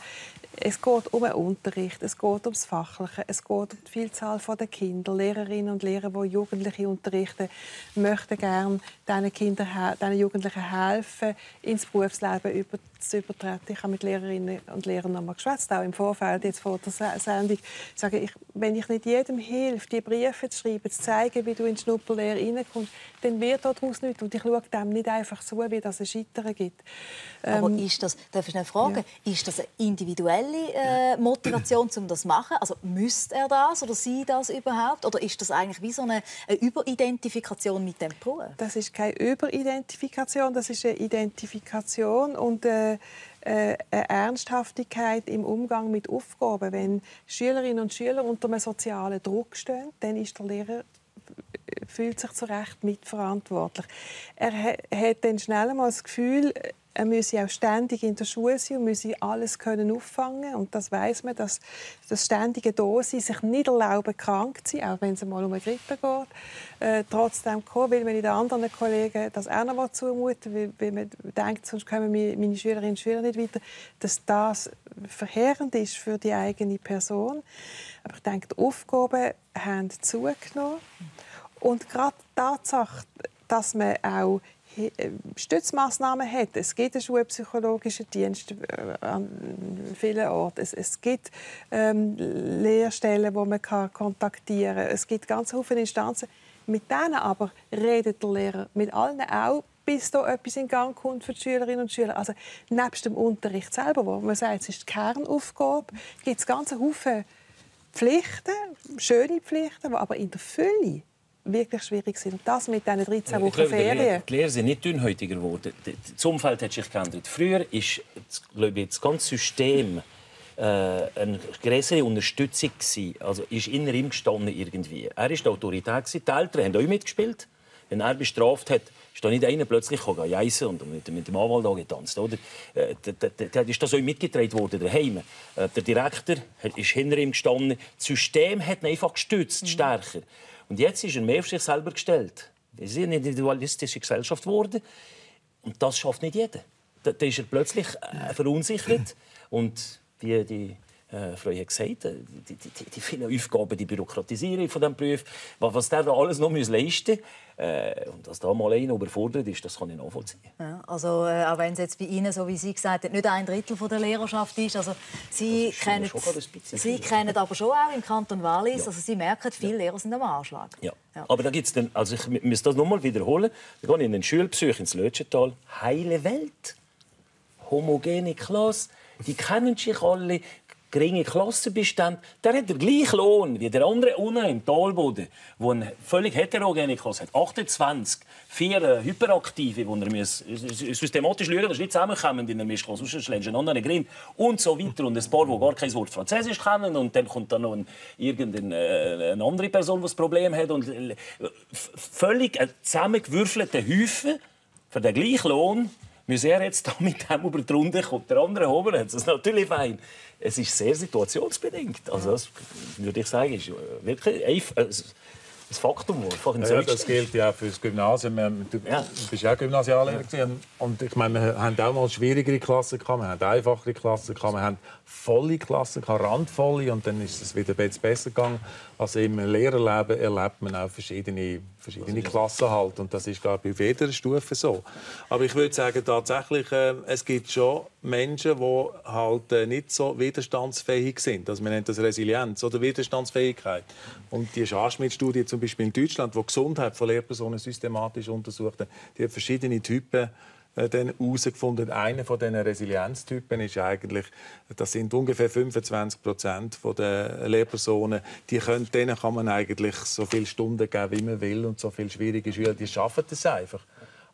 Es geht um den Unterricht, es geht ums Fachliche, es geht um die Vielzahl der Kinder. Lehrerinnen und Lehrer, die Jugendliche unterrichten, möchten gerne diesen Jugendlichen helfen, ins Berufsleben zu übertreten. Ich habe mit Lehrerinnen und Lehrern noch mal geschwätzt, auch im Vorfeld, jetzt vor der Sendung. Wenn ich nicht jedem helfe, die Briefe zu schreiben, zu zeigen, wie du in die Schnupperlehre reinkommst, dann wird daraus nichts. Und ich schaue dem nicht einfach zu, wie das ein Scheitern gibt. Aber ist das, darf ich noch fragen, ja. Ist das eine individuelle Motivation, um das zu machen? Also müsste er das oder sie das überhaupt? Oder ist das eigentlich wie so eine Überidentifikation mit dem Beruf? Das ist keine Überidentifikation, das ist eine Identifikation und eine Ernsthaftigkeit im Umgang mit Aufgaben. Wenn Schülerinnen und Schüler unter einem sozialen Druck stehen, dann ist der Lehrer fühlt sich zu Recht mitverantwortlich. Er hat dann schnell mal das Gefühl, er müsse auch ständig in der Schule sein und müsse alles können auffangen. Und das weiss man, dass das ständige Dasein sich nicht erlauben, krank zu sein, auch wenn es mal um eine Grippe geht. Trotzdem kommen, weil man den anderen Kollegen das auch noch zumuten, weil man denkt, sonst kommen meine Schülerinnen und Schüler nicht weiter, dass das verheerend ist für die eigene Person. Aber ich denke, die Aufgaben haben zugenommen. Und gerade die Tatsache, dass man auch Stützmaßnahmen hat. Es gibt einen schulpsychologischen Dienst an vielen Orten. Es gibt Lehrstellen, die man kontaktieren kann. Es gibt ganz viele Instanzen. Mit denen aber redet der Lehrer mit allen auch, bis da etwas in Gang kommt für die Schülerinnen und Schüler. Also nebst dem Unterricht selber, wo man sagt, es ist die Kernaufgabe, gibt es ganz viele Pflichten, schöne Pflichten, die aber in der Fülle wirklich schwierig sind. Und das mit diesen 13 Wochen Ferien. Die Lehrer sind nicht dünnhäutiger geworden. Das Umfeld hat sich geändert. Früher war das ganze System eine größere Unterstützung. Also ist in ihm gestanden irgendwie. Er war die Autorität. Die Eltern haben auch mitgespielt. Wenn er bestraft hat, ist da nicht einer plötzlich gegessen und mit dem Anwalt getanzt. Oder? Da ist das auch mitgetragen worden daheim. Der Direktor ist hinter ihm gestanden. Das System hat ihn einfach gestützt, stärker. Und jetzt ist er mehr auf sich selber gestellt. Wir sind eine individualistische Gesellschaft geworden. Und das schafft nicht jeder. Da ist er plötzlich verunsichert. Und die Frau hat gesagt, die vielen Aufgaben, die Bürokratisierung von diesem Beruf, was der da alles noch leisten muss. Und dass da mal einer überfordert ist, das kann ich nachvollziehen. Ja, also, auch wenn es jetzt bei Ihnen, so wie Sie gesagt haben, nicht 1/3 der Lehrerschaft ist. Also, Sie kennen aber schon auch im Kanton Wallis. Ja. Also, Sie merken, viele Lehrer sind am Anschlag. Ja. Ja. Aber da gibt's dann, also ich muss das noch mal wiederholen. Da gehe ich in den Schulbesuch ins Lötschental. Heile Welt. Homogene Klasse. Die kennen sich alle. Geringe Klassenbestand, der hat den gleichen Lohn wie der andere unten im Talboden, der eine völlig heterogene Klasse hat. 28, 4 Hyperaktive, die er systematisch schauen, dass nicht zusammenkommen in der Mischklasse, sonst lernst du einen anderen Grind und so weiter. Und ein paar, die gar kein Wort Französisch kennen und dann kommt dann noch irgendeine andere Person, die das Problem hat. Und völlig zusammengewürfelte Häufen für den gleichen Lohn. Muss er jetzt da mit dem über die Runde kommen, der andere oben hat es natürlich fein. Es ist sehr situationsbedingt. Also das würde ich sagen, ist wirklich ein Faktum. Das gilt ja auch für das Gymnasium. Du bist ja auch Gymnasiallehrer. Und ich meine, wir haben auch mal schwierigere Klassen gehabt, wir haben einfachere Klassen gehabt, wir haben volle Klassen gehabt, randvolle, und dann ist es wieder besser gegangen. Also im Lehrerleben erlebt man auch verschiedene Klassen halt, und das ist, glaube ich, auf jeder Stufe so. Aber ich würde sagen, tatsächlich, es gibt schon Menschen, die halt nicht so widerstandsfähig sind. Also man nennt das Resilienz oder Widerstandsfähigkeit. Und die Schmidt-Studie zum Beispiel in Deutschland, die Gesundheit von Lehrpersonen systematisch untersucht hat, die hat verschiedene Typen herausgefunden. Einer von diesen Resilienztypen ist eigentlich, das sind ungefähr 25% der Lehrpersonen, denen kann man eigentlich so viele Stunden geben, wie man will, und so viele schwierige Schüler, die schaffen das einfach.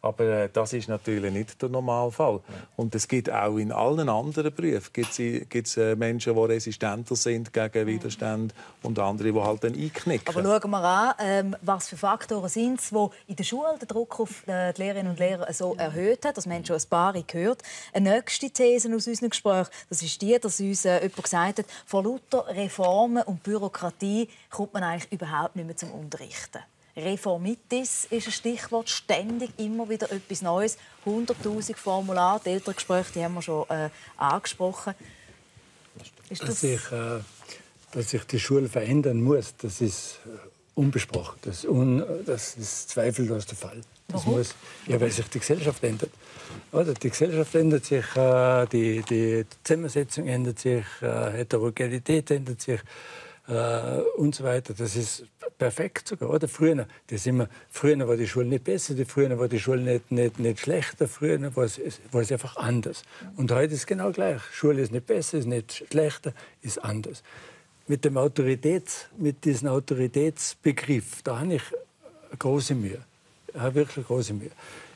Aber das ist natürlich nicht der Normalfall. Und es gibt auch in allen anderen Berufen gibt's Menschen, die resistenter sind gegen Widerstand, und andere, die halt dann einknicken. Aber schauen wir an, was für Faktoren sind es, die in der Schule den Druck auf die Lehrerinnen und Lehrer so erhöht hat. Das haben schon ein paar gehört. Eine nächste These aus unserem Gespräch, das ist die, dass uns jemand gesagt hat, von lauter Reformen und Bürokratie kommt man eigentlich überhaupt nicht mehr zum Unterrichten. Reformitis ist ein Stichwort, ständig immer wieder etwas Neues. 100'000 Formulare, die Elterngespräche, die haben wir schon angesprochen. Dass sich die Schule verändern muss, das ist unbesprochen. Das ist zweifellos der Fall. Das muss, ja, weil sich die Gesellschaft ändert. Oder? Die Gesellschaft ändert sich, die Zusammensetzung ändert sich, Heterogenität ändert sich und so weiter. Das ist perfekt sogar. Oder? Früher war die Schule nicht besser, früher war die Schule nicht schlechter, früher war es einfach anders. Und heute ist es genau gleich. Schule ist nicht besser, ist nicht schlechter, ist anders. Mit diesem Autoritätsbegriff, da habe ich große Mühe. Ich habe wirklich große Mühe.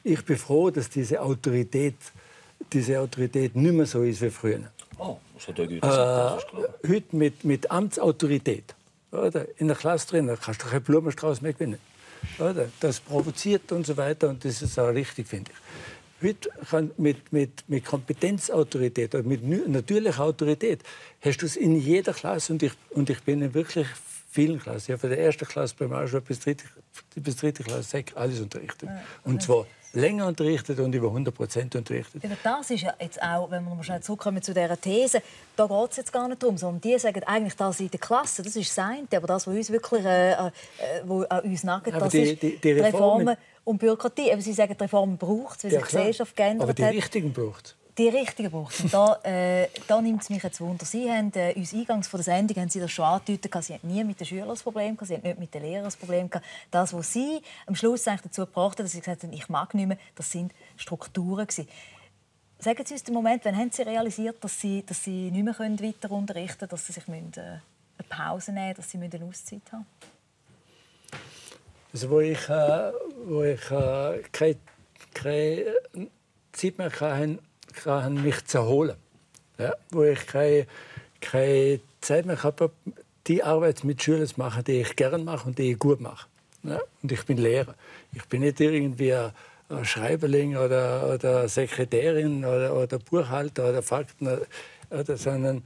Ich bin froh, dass diese Autorität nicht mehr so ist wie früher. Oh, das hat er gut gesagt, das ist klar. Heute mit Amtsautorität, oder? In der Klasse drin, da kannst du keinen Blumenstrauß mehr gewinnen. Oder? Das provoziert und so weiter, und das ist auch richtig, finde ich. Heute kann mit Kompetenzautorität oder mit natürlicher Autorität hast du es in jeder Klasse, und ich bin in wirklich vielen Klassen. Ich habe von der ersten Klasse Primarschule bis dritte Klasse alles unterrichtet. Und zwar länger unterrichtet und über 100% unterrichtet. Aber das ist ja jetzt auch, wenn wir mal schnell zurückkommen zu dieser These, da geht es jetzt gar nicht darum, sondern die sagen eigentlich, das in der Klasse, das ist das eine, aber das, was uns wirklich wo an uns nagt, das ist die Reformen und Bürokratie. Aber Sie sagen, die Reformen braucht es, weil sich die Gesellschaft geändert hat. Aber die richtigen braucht es. Die richtigen braucht es. Da nimmt es mich jetzt Wunder. Sie haben uns eingangs von der Sendung haben Sie das schon angedeutet, Sie haben nie mit den Schülern das Problem gehabt, Sie haben nicht mit den Lehrern das Problem gehabt. Das, was Sie am Schluss dazu gebracht haben, dass Sie gesagt haben, ich mag nicht mehr, das sind Strukturen gewesen. Sagen Sie uns den Moment, wann haben Sie realisiert, dass Sie nicht mehr weiter unterrichten können, dass Sie sich eine Pause nehmen müssen, dass Sie eine Auszeit haben? Also, wo ich keine Zeit mehr hatte, mich zu erholen. Ja? Wo ich keine Zeit mehr habe, die Arbeit mit Schülern zu machen, die ich gerne mache und die ich gut mache. Ja? Und ich bin Lehrer. Ich bin nicht irgendwie ein Schreiberling oder Sekretärin oder Buchhalter oder Fakten, sondern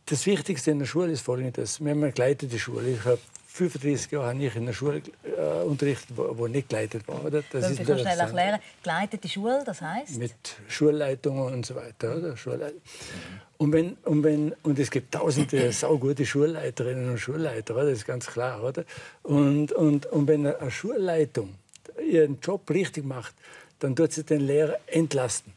das Wichtigste in der Schule ist Folgendes. Wir haben eine geleitete Schule. Ich habe 35 Jahre habe ich in einer Schule unterrichtet, die nicht geleitet war. Oder? Das ist schnell erklären. Geleitete Schule, das heisst? Mit Schulleitungen und so weiter. Oder? Und es gibt tausende saugute Schulleiterinnen und Schulleiter, oder? Das ist ganz klar. Oder? Und wenn eine Schulleitung ihren Job richtig macht, dann tut sie den Lehrer entlasten.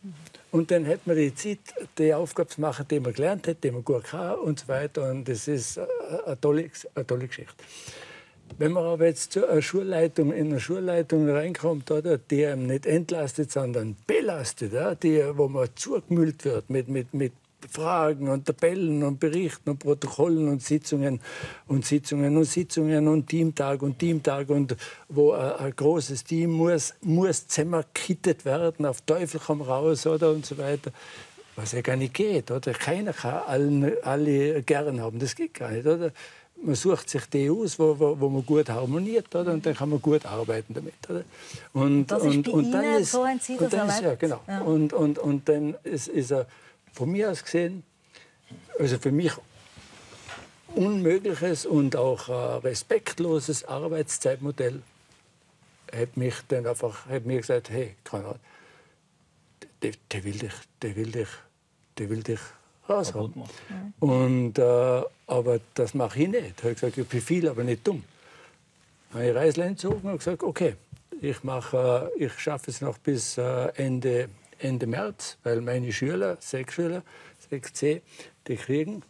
Und dann hat man die Zeit, die Aufgabe zu machen, die man gelernt hat, die man gut kann und so weiter. Und das ist eine tolle Geschichte. Wenn man aber jetzt zu einer Schulleitung, in eine Schulleitung reinkommt, oder, die einem nicht entlastet, sondern belastet, ja, wo man zugemüllt wird mit Fragen und Tabellen und Berichten und Protokollen und Sitzungen und Teamtag und wo ein großes Team muss zusammenkittet werden, auf Teufel komm raus, oder, und so weiter. Was ja gar nicht geht, oder? Keiner kann alle gern haben, das geht gar nicht, oder? Man sucht sich die aus, wo man gut harmoniert, oder? Und dann kann man gut arbeiten damit, oder? Und das ist bei Ihnen, so haben Sie das erlebt? Ja, genau. Ja. Und dann ist er von mir aus gesehen, also für mich unmögliches und auch respektloses Arbeitszeitmodell, hat mir gesagt, hey, Konrad, der will dich raushaben. Und, aber das mache ich nicht. Ich habe gesagt, ich bin viel, aber nicht dumm. Dann habe ich Reißlein gezogen und gesagt, okay, ich schaffe es noch bis Ende März, weil meine Schüler, 6C, die kriegen,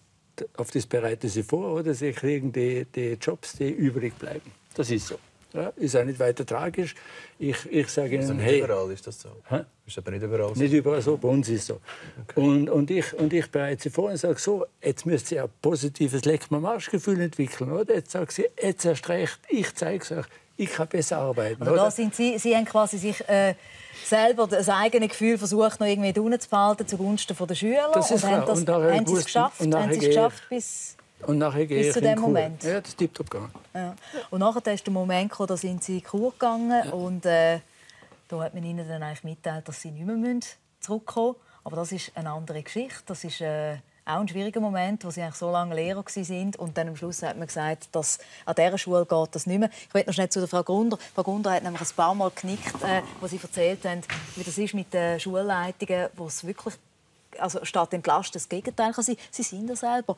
auf das bereite sie vor, oder sie kriegen die Jobs, die übrig bleiben. Das ist so. Ja, ist auch nicht weiter tragisch. Ich sage Ihnen, nicht überall ist das so. Ist aber nicht überall so. Nicht überall so, bei uns ist es so. Okay. Und ich bereite sie vor und sage so, jetzt müsst ihr ein positives Leck-mir-Marsch-Gefühl entwickeln, oder? Jetzt sagt sie, jetzt erst recht, ich zeige es euch, ich kann besser arbeiten. Also da sind Sie haben quasi sich selber das eigene Gefühl versucht, noch irgendwie unten zu behalten zugunsten der Schüler. Das ist klar. Haben Sie es geschafft bis... Und nachher gehe ich zu dem Moment. Ja, das ist tiptop gegangen. Ja. Und nachher ist der Moment gekommen, da sind Sie in die Kur gegangen. Ja. Und da hat man Ihnen dann eigentlich mitgeteilt, dass Sie nicht mehr zurückkommen müssen. Aber das ist eine andere Geschichte. Das ist auch ein schwieriger Moment, wo Sie eigentlich so lange Lehrer waren. Und dann am Schluss hat man gesagt, dass an dieser Schule geht das nicht mehr. Ich will noch schnell zu der Frau Grunder. Frau Grunder hat nämlich ein paar Mal genickt, wo Sie erzählt haben, wie das ist mit den Schulleitungen, wo es wirklich also statt entlasten das Gegenteil kann sein. Sie sind ja selber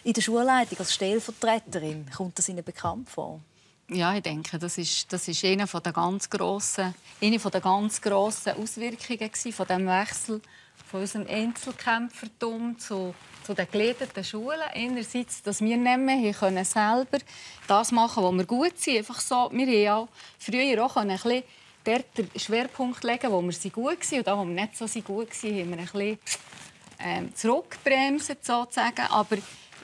in der Schulleitung als Stellvertreterin. Kommt das Ihnen bekannt vor? Ja, ich denke, das ist eine der ganz grossen Auswirkungen von dem Wechsel von unserem Einzelkämpfertum zu den geleiteten Schulen. Einerseits, dass wir nicht können selber das machen, was wir gut sind. Einfach so, wir haben ja früher auch ein bisschen dort den Schwerpunkt legen, wo wir gut waren. Und da, wo wir nicht so gut waren, haben wir ein bisschen zurückgebremst, sozusagen. Aber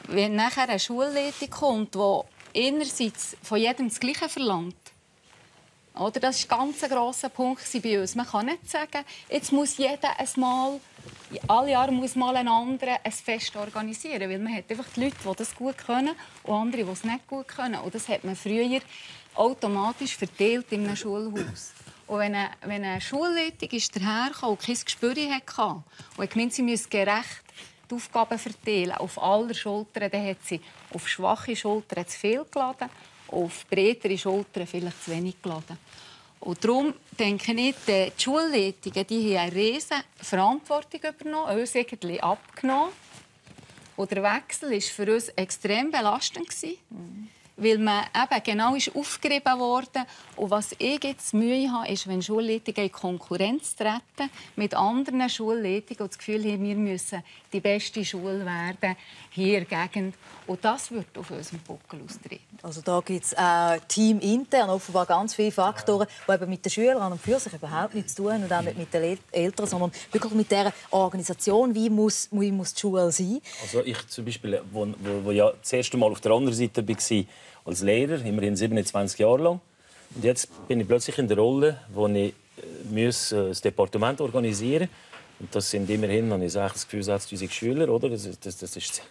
wenn nachher eine Schulleitung kommt, die einerseits von jedem das Gleiche verlangt, oder? Das war ein ganz grosser Punkt bei uns. Man kann nicht sagen, jetzt muss jeder alle Jahre muss mal ein anderer ein Fest organisieren. Weil man hat einfach die Leute, die das gut können, und andere, die es nicht gut können. Und das hat man früher automatisch verteilt in einem Schulhaus. Und wenn eine Schulleitung daherkam und kein Gespür hatte und gemeint, sie müsse gerecht die Aufgaben verteilen auf aller Schultern, dann hat sie auf schwache Schultern zu viel geladen, auf breitere Schultern vielleicht zu wenig geladen. Und darum denke ich, die Schulleitungen die haben eine riesige Verantwortung übernommen, uns irgendwie abgenommen. Und der Wechsel war für uns extrem belastend, weil man eben genau aufgerieben wurde. Und was ich jetzt Mühe habe, ist, wenn Schulleitungen in Konkurrenz treten mit anderen Schulleitungen und das Gefühl haben, wir müssen die beste Schule werden hier in der Gegend. Und das wird auf unserem Buckel austreten. Also da gibt es teamintern offenbar ganz viele Faktoren, die eben mit den Schülern an und für sich überhaupt nichts zu tun haben und auch nicht mit den Eltern, sondern wirklich mit dieser Organisation, wie muss die Schule sein. Also ich zum Beispiel, wo ja das erste Mal auf der anderen Seite war, als Lehrer, immerhin 27 Jahre lang. Und jetzt bin ich plötzlich in der Rolle, wo ich das Departement organisieren muss. Und das sind immerhin, habe ich das Gefühl, 6000 Schüler. Oder? Das ist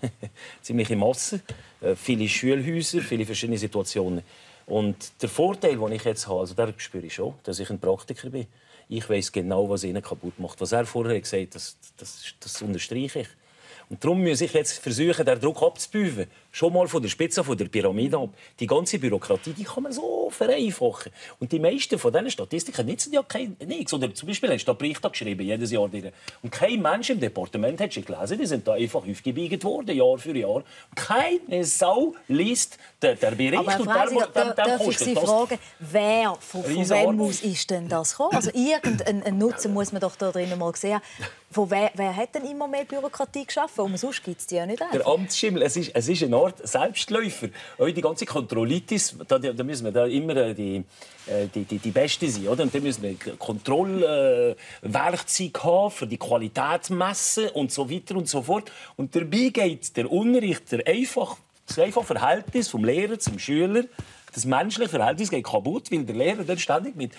ziemliche Masse. Viele Schulhäuser, viele verschiedene Situationen. Und der Vorteil, den ich jetzt habe, also den spüre ich schon, dass ich ein Praktiker bin. Ich weiß genau, was ihnen kaputt macht. Was er vorher gesagt hat, das unterstreiche ich. Und darum muss ich jetzt versuchen, den Druck abzubügeln. Schon mal von der Spitze von der Pyramide ab. Die ganze Bürokratie die kann man so vereinfachen. Und die meisten von diesen Statistiken nützen ja nichts. Oder zum Beispiel hast du einen Bericht geschrieben, jedes Jahr. Und kein Mensch im Departement hat schon gelesen. Die sind da einfach aufgebiegt worden, Jahr für Jahr. Und keine Sau liest den Bericht. Aber Herr Freising, darf ich Sie fragen, wer von wem aus ist denn das gekommen? Also irgendeinen Nutzen muss man doch da drinnen mal sehen. Wer hat denn immer mehr Bürokratie geschaffen? Und sonst gibt es die ja nicht einfach. Der Amtsschimmel, es ist eine Art Selbstläufer. Auch die ganze Kontrollitis, da müssen wir da immer die Besten sein. Oder? Und da müssen wir Kontrollwerkzeuge haben, für die Qualität messen und so weiter und so fort. Und dabei geht der Unterricht, das einfache Verhältnis vom Lehrer zum Schüler, das menschliche Verhältnis geht kaputt, weil der Lehrer dann ständig mit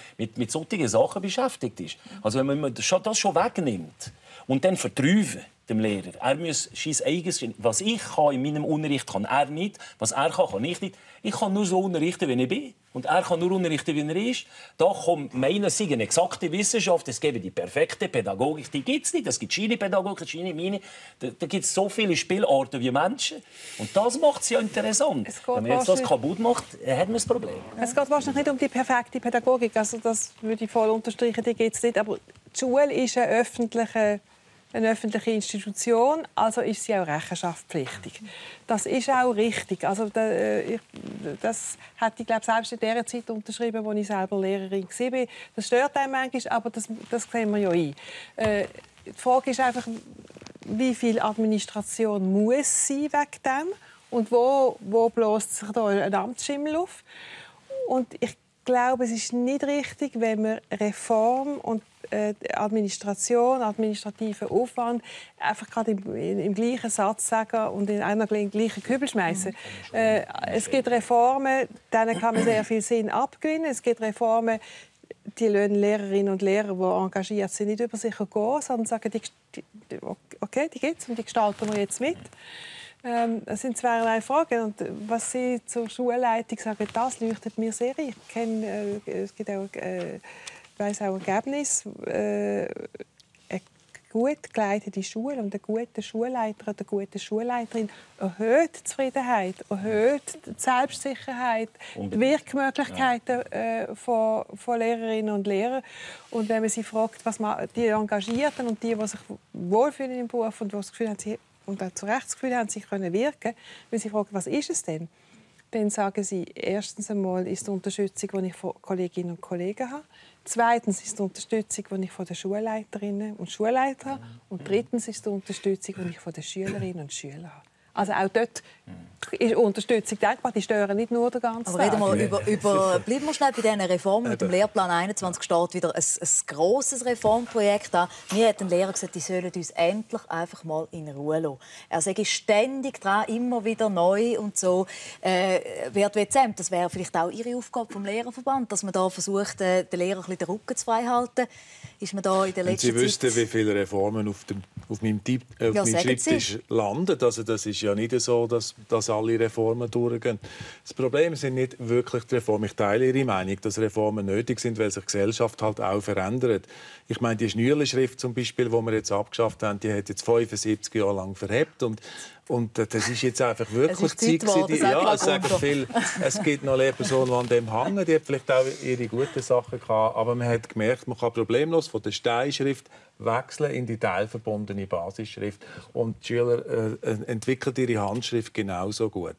solchen Sachen beschäftigt ist. Also wenn man das schon wegnimmt und dann verträufen dem Lehrer. Er muss sein eigenes, was ich kann in meinem Unterricht, kann er nicht. Was er kann ich nicht. Ich kann nur so unterrichten, wie ich bin. Und er kann nur unterrichten, wie er ist. Da kommt meine eine exakte Wissenschaft. Es gibt die perfekte Pädagogik. Die gibt es nicht. Es gibt Schiene-Pädagogik, Schiene-Mine. Da gibt es so viele Spielarten wie Menschen. Und das macht es ja interessant. Wenn man jetzt das kaputt macht, hat man ein Problem. Es geht wahrscheinlich nicht um die perfekte Pädagogik. Also das würde ich voll unterstreichen. Die gibt es nicht. Aber die Schule ist eine öffentliche Institution, also ist sie auch rechenschaftspflichtig. Das ist auch richtig. Also das hätte ich, glaube selbst in der Zeit unterschrieben, als ich selber Lehrerin war. Das stört einen manchmal, aber das sehen wir ja ein. Die Frage ist einfach, wie viel Administration muss sein wegen dem und wo bläst sich da ein Amtsschimmel auf? Und ich glaube, es ist nicht richtig, wenn man Reform und Administration, administrativen Aufwand einfach gerade im gleichen Satz sagen und in einer gleichen Kübel schmeißen. Es gibt Reformen, denen kann man sehr viel Sinn abgewinnen. Es gibt Reformen, die lassen Lehrerinnen und Lehrer, die engagiert sind, nicht über sich gehen, sondern sagen, okay, die gibt es und die gestalten wir jetzt mit. Das sind zweierlei Fragen. Und was Sie zur Schulleitung sagen, das leuchtet mir sehr ein. Ich kenne, es gibt auch, weiss auch Ergebnisse. Eine gut geleitete Schule und ein guter Schulleiter oder eine gute Schulleiterin erhöht die Zufriedenheit, erhöht die Selbstsicherheit, die Wirkmöglichkeiten von Lehrerinnen und Lehrern. Und wenn man sie fragt, was man, die Engagierten und die sich wohlfühlen im Beruf und die das Gefühl haben, und auch zu Recht das Gefühl haben, sie können wirken, wenn sie fragen, was ist es denn? Dann sagen sie, erstens einmal ist die Unterstützung, die ich von Kolleginnen und Kollegen habe. Zweitens ist die Unterstützung, die ich von den Schulleiterinnen und Schulleitern habe. Und drittens ist die Unterstützung, die ich von den Schülerinnen und Schülern habe. Also auch dort ist Unterstützung denkbar. Die stören nicht nur den ganzen Aber reden wir bleiben wir schnell bei diesen Reformen. Mit dem Lehrplan 21 steht wieder ein grosses Reformprojekt an. Mir hat ein Lehrer gesagt, die sollen uns endlich einfach mal in Ruhe lassen. Er sei ständig dran, immer wieder neu und so. Wer das wäre vielleicht auch Ihre Aufgabe vom Lehrerverband, dass man da versucht, den Lehrern ein bisschen den Rücken zu frei halten. Ist man da in der letzten Zeit... Sie wüssten, wie viele Reformen auf meinem Schreibtisch landen. Also das ist ja nicht so, dass alle Reformen durchgehen. Das Problem sind nicht wirklich die Reformen. Ich teile Ihre Meinung, dass Reformen nötig sind, weil sich die Gesellschaft halt auch verändert. Ich meine, die Schnürli-Schrift zum Beispiel, die wir jetzt abgeschafft haben, die hat jetzt 75 Jahre lang verhebt und das ist jetzt einfach wirklich Zeit. Es gibt noch Lehrpersonen, die an dem hängen, die haben vielleicht auch ihre guten Sachen gehabt, aber man hat gemerkt, man kann problemlos von der Steinschrift wechseln in die teilverbundene Basisschrift und die Schüler entwickeln ihre Handschrift genauso gut.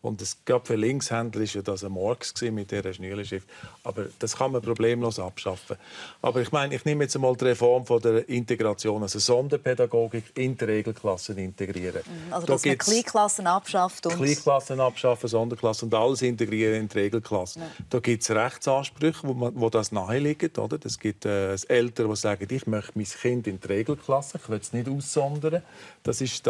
Und es gab für Linkshändler ist ja das ein Murks mit dieser Schnürli-Schrift, aber das kann man problemlos abschaffen. Aber ich meine, ich nehme jetzt einmal die Reform von der Integration, also Sonderpädagogik in die Regelklassen integrieren. Also dass man Kleinklassen abschafft und... Kleinklassen abschaffen, Sonderklassen und alles integrieren in die Regelklasse. Ja. Da gibt es Rechtsansprüche, wo das naheliegen. Oder? Es gibt Eltern, die sagen, ich möchte mein Kind in die Regelklasse, ich will es nicht aussondern. Das ist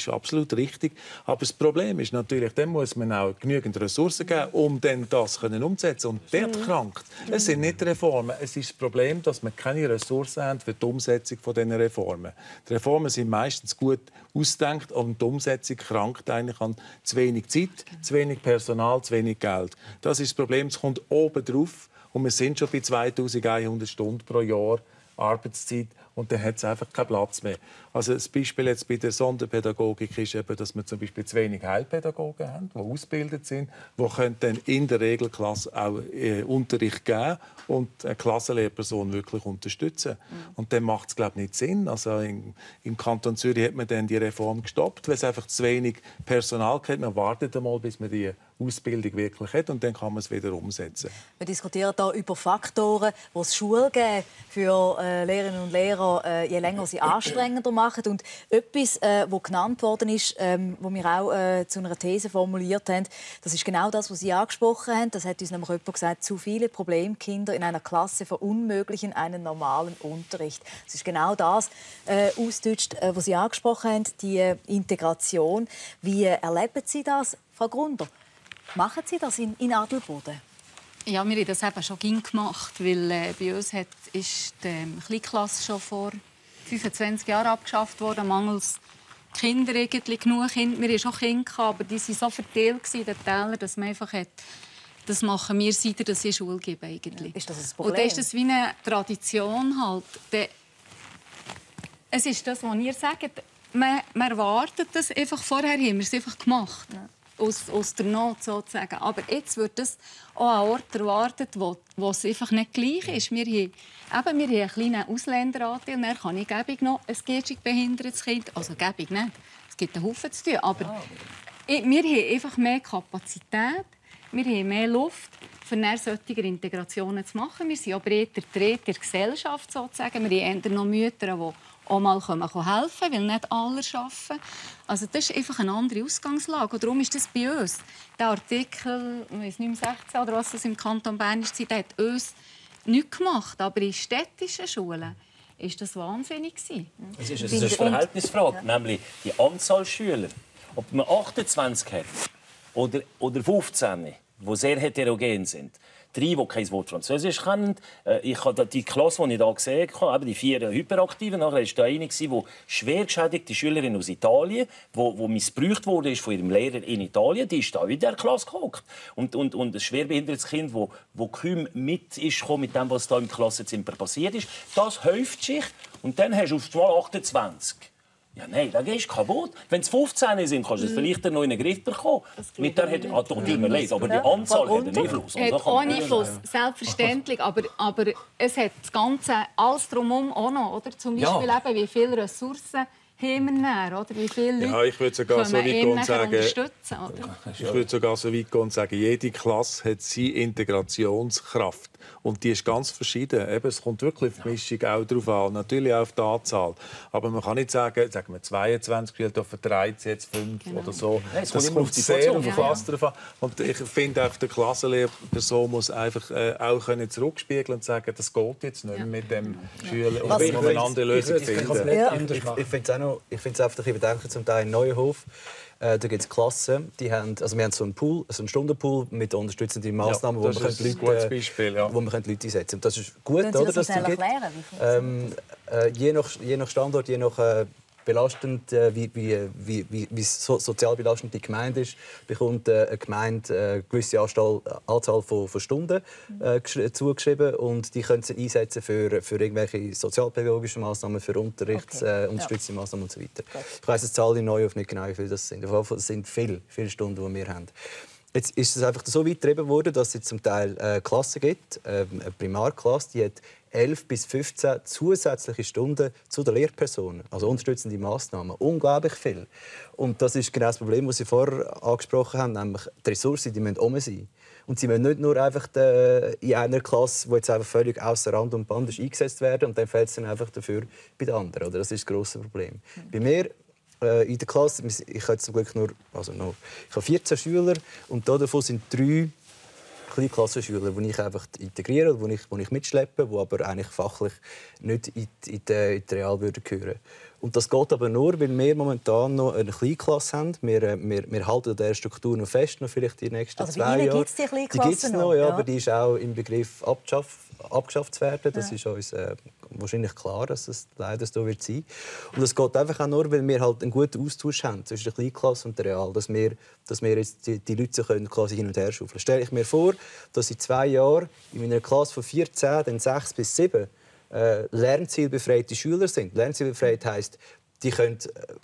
absolut richtig. Aber das Problem ist natürlich, dann muss man auch genügend Ressourcen geben, um dann das umzusetzen. Und dort krankt. Es sind nicht Reformen. Es ist das Problem, dass wir keine Ressourcen haben für die Umsetzung dieser Reformen. Die Reformen sind meistens gut ausgedacht, und die Umsetzung krankt eigentlich an zu wenig Zeit, zu wenig Personal, zu wenig Geld. Das ist das Problem. Es kommt oben drauf und wir sind schon bei 2100 Stunden pro Jahr Arbeitszeit und dann hat es einfach keinen Platz mehr. Also das Beispiel jetzt bei der Sonderpädagogik ist eben, dass wir zum Beispiel zu wenig Heilpädagogen haben, die ausgebildet sind, die dann in der Regelklasse auch Unterricht geben und eine Klassenlehrperson wirklich unterstützen. Und dann macht es, glaube ich, nicht Sinn. Also im Kanton Zürich hat man dann die Reform gestoppt, weil es einfach zu wenig Personal gibt. Man wartet einmal, bis man die Ausbildung wirklich hat und dann kann man es wieder umsetzen. Wir diskutieren hier über Faktoren, die es Schule geben für Lehrerinnen und Lehrer, je länger sie anstrengender machen. Und etwas, was genannt worden ist, wo wir auch zu einer These formuliert haben, das ist genau das, was Sie angesprochen haben. Das hat uns nämlich jemand gesagt, zu viele Problemkinder in einer Klasse verunmöglichen einen normalen Unterricht. Das ist genau das ausgedeutscht, was Sie angesprochen haben, die Integration. Wie erleben Sie das, Frau Grunder? Machen Sie das in Adelboden? Ja, wir haben das eben schon gemacht, weil bei uns ist die Kleinklasse schon vor 25 Jahren abgeschafft worden, mangels Kinder irgendwie genug Kinder. Wir hatten schon Kinder, aber die waren so verteilt in den Tälern, dass man einfach hat, das machen wir, seit es eine Schule gibt eigentlich. Ist das ein Problem? Und dann ist das wie eine Tradition halt. Es ist das, was ihr sagt. Man erwartet das einfach. Vorher haben wir es einfach gemacht. Ja. Aus der Not sozusagen. Aber jetzt wird das auch an Ort erwartet, wo es einfach nicht gleich ist. Wir haben einen kleinen Ausländeranteil, und dann kann ich gäbig noch ein geistig behindertes Kind. Also gäbig nicht. Es gibt einen Haufen zu tun. Aber wir haben einfach mehr Kapazität, wir haben mehr Luft, für solche Integrationen zu machen. Wir sind auch breiter in der Gesellschaft sozusagen. Wir haben noch Mütter, die auch mal helfen können, weil nicht alle arbeiten. Also das ist einfach eine andere Ausgangslage. Und darum ist das bei uns. Der Artikel, ich weiß nicht, 16 oder was das im Kanton Bern ist, der hat uns nichts gemacht. Aber in städtischen Schulen war das wahnsinnig. Es ist eine Verhältnisfrage, nämlich die Anzahl Schüler. Ob man 28 hat oder 15, die sehr heterogen sind. 3, die kein Wort Französisch kennen. Ich habe die Klasse, die ich hier gesehen habe, die 4 Hyperaktiven. Nachher war da eine, die schwer geschädigte Schülerin aus Italien, die missbraucht wurde von ihrem Lehrer in Italien, die ist da in dieser Klasse gehockt. Und ein schwerbehindertes Kind, das kaum mit dem, was da im Klassenzimmer passiert ist, das häuft sich. Und dann hast du auf einmal 28. Ja, nein, da gehst du kaputt. Wenn es 15 sind, kannst du es vielleicht noch in den Griff bekommen. Mit der tut mir leid, aber die Anzahl hat einen Einfluss. Hat auch einen Einfluss, selbstverständlich. Aber es hat das Ganze, alles drumherum auch noch. Oder? Zum Beispiel eben, wie viele Ressourcen haben wir näher, oder? Wie viele Leute ich würde sogar so weit gehen und sagen, ich würde sogar so weit gehen und sagen, jede Klasse hat seine Integrationskraft. Und die ist ganz verschieden. Eben, es kommt wirklich auf die Mischung auch darauf an. Natürlich auch auf die Anzahl. Aber man kann nicht sagen wir 22 Spiele, da vertreibt sie jetzt 5 oder so. Das kommt sehr auf die Klasse drauf an. Und ich finde, auch der Klassenlehrperson muss einfach auch zurückspiegeln und sagen, das geht jetzt nicht mehr mit dem Schüler. Und wir müssen eine andere Lösung finden. Ich finde es einfach ein bedenklich, zum Teil in Neuenhof. Da gibt es Klassen, die haben, also wir haben so einen Pool, so einen Stundenpool mit unterstützenden Massnahmen, wo man Leute einsetzen kann. Das ist gut, oder? Dass die gibt. Je nach Standort, je nach belastend, wie sozial belastend die Gemeinde ist, bekommt eine Gemeinde eine gewisse Anzahl von Stunden zugeschrieben und die können sie einsetzen für irgendwelche sozialpädagogischen Massnahmen, für unterrichtsunterstützende Massnahmen und so weiter. Ich weiss die Zahl in Neuhof nicht genau, wie viele das sind. Auf jeden Fall sind viele Stunden, die wir haben. Jetzt ist es einfach so weit getrieben worden, dass es zum Teil Klassen gibt, eine Primarklasse, die hat 11 bis 15 zusätzliche Stunden zu der Lehrperson, also unterstützende Massnahmen. Unglaublich viel. Und das ist genau das Problem, das Sie vorher angesprochen haben, nämlich die Ressourcen, die müssen um sein. Und sie müssen nicht nur einfach in einer Klasse, die jetzt einfach völlig außer Rand und Band ist, eingesetzt werden und dann fehlt es dann einfach dafür bei den anderen. Oder? Das ist das grosse Problem. Bei mir in der Klasse, ich habe zum Glück ich habe 14 Schüler und davon sind 3 Kleinklassenschüler, die ich einfach integriere, die ich mitschleppe, die aber eigentlich fachlich nicht in die Realbildung gehören. Und das geht aber nur, weil wir momentan noch eine Kleinklasse haben. Wir halten an dieser Struktur noch fest, noch vielleicht die nächsten 2 Jahre. Also gibt es die Kleinklasse die gibt's noch, ja, aber die ist auch im Begriff abgeschafft zu werden. Das ist uns wahrscheinlich klar, dass es leider so wird sein. Und es geht einfach auch nur, weil wir halt einen guten Austausch haben zwischen der Kleinklasse und der Real, dass wir jetzt die Leute können quasi hin und her schaufeln. Stelle ich mir vor, dass in 2 Jahren in einer Klasse von 14 dann 6 bis 7 lernzielbefreite Schüler sind. Lernzielbefreit heisst, die können,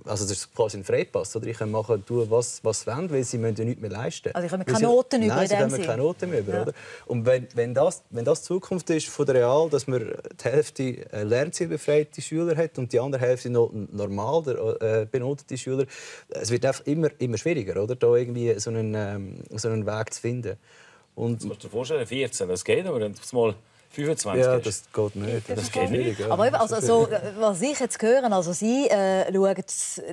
also das ist quasi ein Freipass, oder? Die können machen, was sie wollen, weil sie müssen ja nichts mehr leisten. Also ich komme keine Noten über. Nein, sie kommen keine Noten mehr über, oder? Und wenn das die Zukunft ist von der Real, dass man die Hälfte lernzielbefreite Schüler hat und die andere Hälfte noch normal benotete Schüler, es wird einfach immer schwieriger, oder? Da irgendwie so einen Weg zu finden. Und das kannst du dir vorstellen, 14, das geht, aber dann mal 25. Ja, das geht nicht. Das geht nicht. Ja. Aber eben, also, was ich jetzt höre, also Sie schauen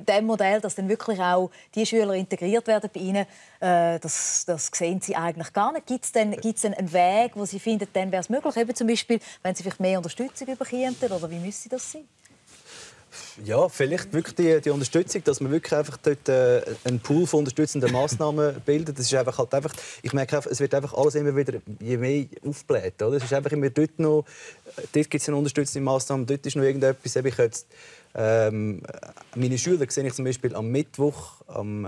dem Modell, dass dann wirklich auch die Schüler integriert werden bei Ihnen, das sehen Sie eigentlich gar nicht. Gibt es denn einen Weg, wo Sie finden, dann wäre es möglich, eben zum Beispiel, wenn Sie vielleicht mehr Unterstützung bekommen, oder wie müsste das sein? Ja, vielleicht wirklich die Unterstützung, dass man wirklich einfach dort einen Pool von unterstützenden Massnahmen bildet. Das ist einfach ich merke einfach, es wird einfach alles immer wieder je mehr aufgebläht, oder? Es ist einfach immer dort gibt es eine unterstützende Massnahme, dort ist noch irgendetwas. Meine Schüler sehe ich zum Beispiel am Mittwoch, am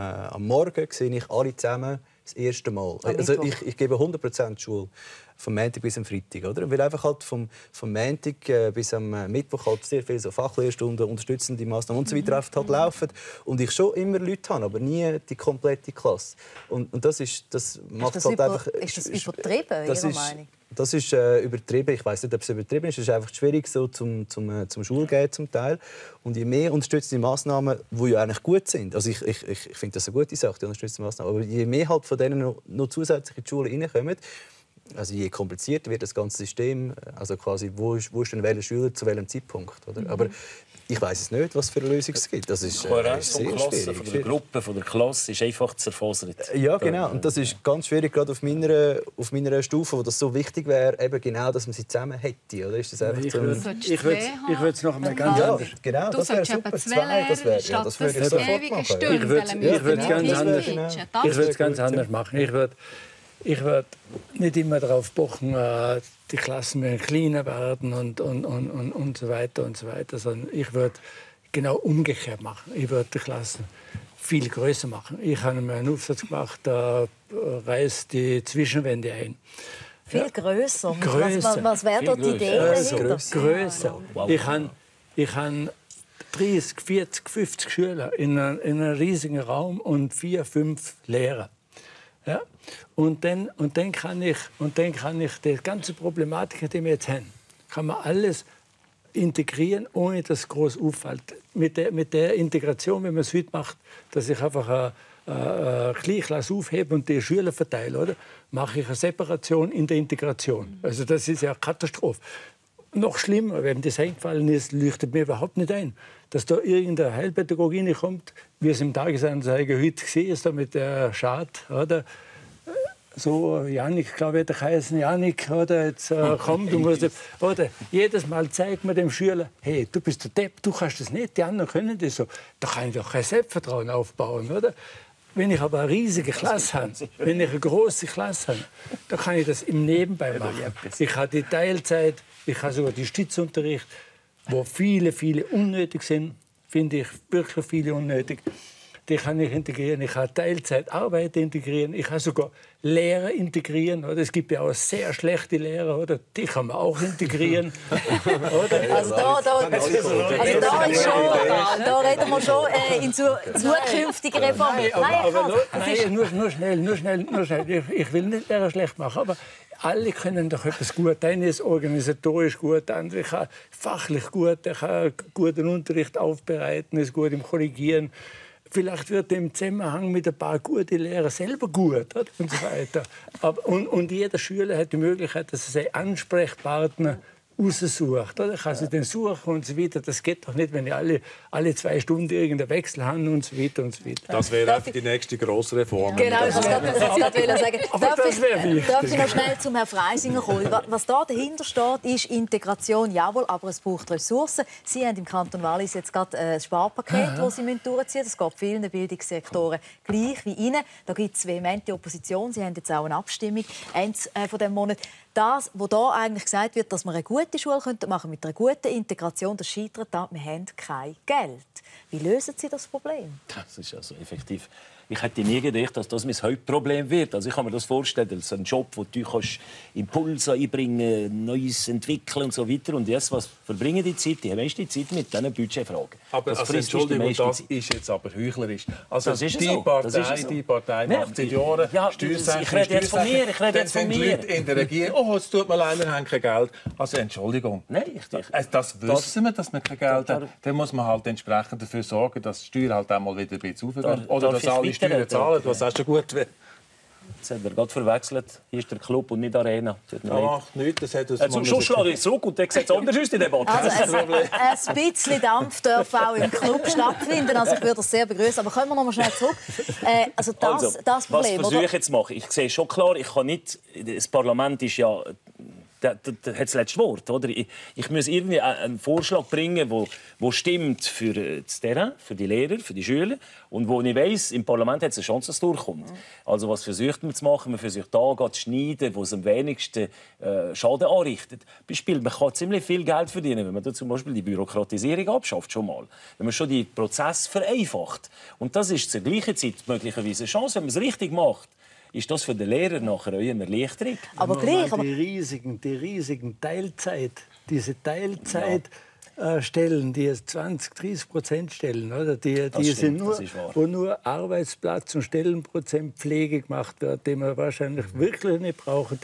Morgen sehe ich alle zusammen das erste Mal. Also ich gebe 100% Schule. Vom Montag bis am Freitag, oder? Weil einfach halt vom Montag bis am Mittwoch halt sehr viele so Fachlehrstunden, unterstützende Massnahmen und so weiter halt laufen. Und ich schon immer Leute habe, aber nie die komplette Klasse. Und das macht halt einfach... Ist das übertrieben, Ihrer Meinung? Das ist übertrieben. Ich weiß nicht, ob es übertrieben ist. Es ist einfach schwierig so zum Schulgehen zum Teil. Und je mehr unterstützende Massnahmen, die ja eigentlich gut sind, also ich finde das eine gute Sache, die unterstützende Massnahmen, aber je mehr halt von denen noch zusätzlich in die Schule reinkommen, also je komplizierter wird das ganze System, also quasi, wo ist denn welcher Schüler zu welchem Zeitpunkt, oder? Aber ich weiß es nicht, was für eine Lösung es gibt. Das ist sehr schwierig. Von der Gruppe, von der Klasse ist einfach zerfasert. Ja, genau. Und das ist ganz schwierig, gerade auf meiner Stufe, wo das so wichtig wäre, eben genau, dass man sie zusammen hätte. Oder ist das einfach ich würde es noch einmal ganz anders. Genau, das wäre super. 2, das würde ich sofort machen. Ich würde es ganz anders machen. Ich würde nicht immer darauf pochen, die Klassen müssen kleiner werden und so weiter und so weiter, sondern ich würde genau umgekehrt machen. Ich würde die Klassen viel größer machen. Ich habe mir einen Aufsatz gemacht, da reißt die Zwischenwände ein. Viel größer? Was wäre dort die Idee dahinter? Größer. Wow. Ich habe 30, 40, 50 Schüler in einem riesigen Raum und 4, 5 Lehrer. Ja? Und dann kann ich die ganze Problematik, die wir jetzt haben, kann man alles integrieren, ohne dass es groß auffällt. Mit der Integration, wenn man es heute macht, dass ich einfach eine Kleinklasse aufhebe und die Schüler verteile, oder? Mache ich eine Separation in der Integration. Also das ist ja eine Katastrophe. Noch schlimmer, wenn das eingefallen ist, leuchtet mir überhaupt nicht ein, dass da irgendeine Heilpädagogin kommt, wie es im Tagesanzeiger heute gesehen ist, da mit der Schad, oder? So, Janik, glaube ich, der heißen Janik, oder? Jetzt komm, du musst. Oder jedes Mal zeigt man dem Schüler, hey, du bist der Depp, du kannst das nicht, die anderen können das so. Da kann ich doch kein Selbstvertrauen aufbauen, oder? Wenn ich aber eine riesige Klasse habe, wenn ich eine große Klasse habe, dann kann ich das im Nebenbei machen. Ich habe die Teilzeit, ich habe sogar die Stützunterricht, wo viele unnötig sind, finde ich wirklich viele unnötig. Die kann ich integrieren. Ich kann Teilzeitarbeit integrieren. Ich kann sogar Lehrer integrieren. Oder? Es gibt ja auch sehr schlechte Lehrer. Oder? Die kann man auch integrieren. Oder? Also da reden wir schon in zukünftigen Reformen. Nein, nur schnell. Ich will nicht Lehrer schlecht machen. Aber alle können doch etwas gut. Einer ist organisatorisch gut, der andere kann fachlich gut, der kann guten Unterricht aufbereiten, ist gut im Korrigieren. Vielleicht wird er im Zusammenhang mit ein paar guten Lehrern selber gut, oder? Und so weiter. Und jeder Schüler hat die Möglichkeit, dass er seinen Ansprechpartner raussucht. Oder? Kann sie den suchen und so weiter. Das geht doch nicht, wenn ich alle 2 Stunden irgendeinen Wechsel haben und so weiter und so weiter. Das wäre die nächste grosse Reform. Genau, das wollte ich sagen. Darf ich noch schnell zum Herrn Freisinger kommen? Was da dahinter steht, ist Integration, jawohl, aber es braucht Ressourcen. Sie haben im Kanton Wallis jetzt gerade ein Sparpaket, das Sie durchziehen müssen. Das geht vielen Bildungssektoren gleich wie Ihnen. Da gibt es vehemente Opposition. Sie haben jetzt auch eine Abstimmung Ende von diesem Monat. Das, was da eigentlich gesagt wird, dass wir eine gute Schule machen mit einer guten Integration, das scheitert da. Wir haben kein Geld. Wie lösen Sie das Problem? Das ist also effektiv. Ich hätte nie gedacht, dass das mein Hauptproblem wird. Also ich kann mir das vorstellen, das ist ein Job, wo du Impulse einbringen, Neues entwickeln und so weiter. Und jetzt, was verbringen die Zeit? Die meiste Zeit mit diesen Budgetfragen. Aber das Entschuldigung, das ist jetzt aber heuchlerisch. Also das ist die so. Partei macht seit Jahren Steuersenkungen. Ich rede jetzt von mir. Dann sind Leute in der Regierung, oh, es tut mir leid, wir haben kein Geld. Also Entschuldigung. Nein, das wissen wir, dass wir kein Geld haben. Dann muss man halt entsprechend dafür sorgen, dass die Steuern halt einmal wieder ein bisschen aufgehen. Oder dass alle Steuern zahlen. Was hast du gut? Jetzt haben wir gerade verwechselt. Hier ist der Club und nicht Arena. Ach, nichts. Das hat uns zum Schluss schlage ich zurück und dann sieht es anders aus, die Debatte. Also ein bisschen Dampf darf auch im Club stattfinden. Also ich würde das sehr begrüßen. Aber kommen wir noch mal schnell zurück. Das Problem. Was versuche ich jetzt zu machen? Ich sehe schon klar, ich kann nicht... Das Parlament ist ja... Das hat das letzte Wort. Oder? Ich muss irgendwie einen Vorschlag bringen, der stimmt für das Terrain, für die Lehrer, für die Schüler. Und wo ich weiss, im Parlament hat es eine Chance, dass es durchkommt. Also was versucht man zu machen? Man versucht da zu schneiden, wo es am wenigsten Schaden anrichtet. Beispiel, man kann ziemlich viel Geld verdienen, wenn man da zum Beispiel die Bürokratisierung abschafft. Schon mal. Wenn man schon die Prozesse vereinfacht. Und das ist zur gleichen Zeit möglicherweise eine Chance, wenn man es richtig macht. Ist das für den Lehrer nachher eine Erleichterung? Aber gleich. Die riesigen diese Teilzeitstellen, die 20-30% Stellen, oder? Die sind nur, wo nur Arbeitsplatz- und Stellenprozent Pflege gemacht wird, die man wahrscheinlich wirklich nicht brauchen.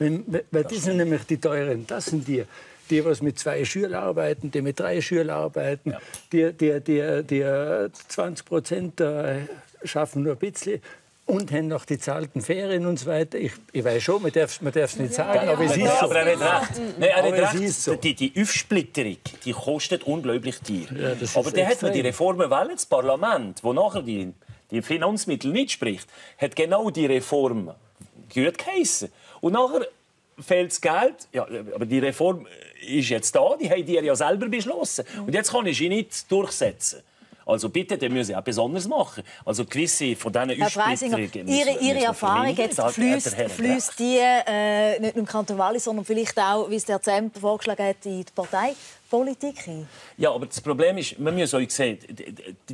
Weil die sind nämlich die teuren. Das sind die, die mit 2 Schülern arbeiten, die mit 3 Schülern arbeiten, die 20% schaffen nur ein bisschen. Und haben noch die zahlten Ferien und so weiter. Ich weiß schon, man darf es nicht sagen, aber es ist so. Aber er hat recht. Die Aufsplitterung die kostet unglaublich teuer. Ja, aber dann hat man die Reformen wählen. Das Parlament, das nachher die Finanzmittel nicht spricht, hat genau die Reform gut geheissen. Und nachher fehlt das Geld. Ja, aber die Reform ist jetzt da, die haben die ja selber beschlossen. Und jetzt kann ich sie nicht durchsetzen. Also bitte, dann müssen Sie auch besonders machen. Also gewisse von diesen Aufsplitterungen. Ihre Erfahrung jetzt fließt die nicht nur im Kanton Wallis, sondern vielleicht auch, wie es der Zemp vorgeschlagen hat, in die Partei. Politik ein. Ja, aber das Problem ist, man muss euch sehen,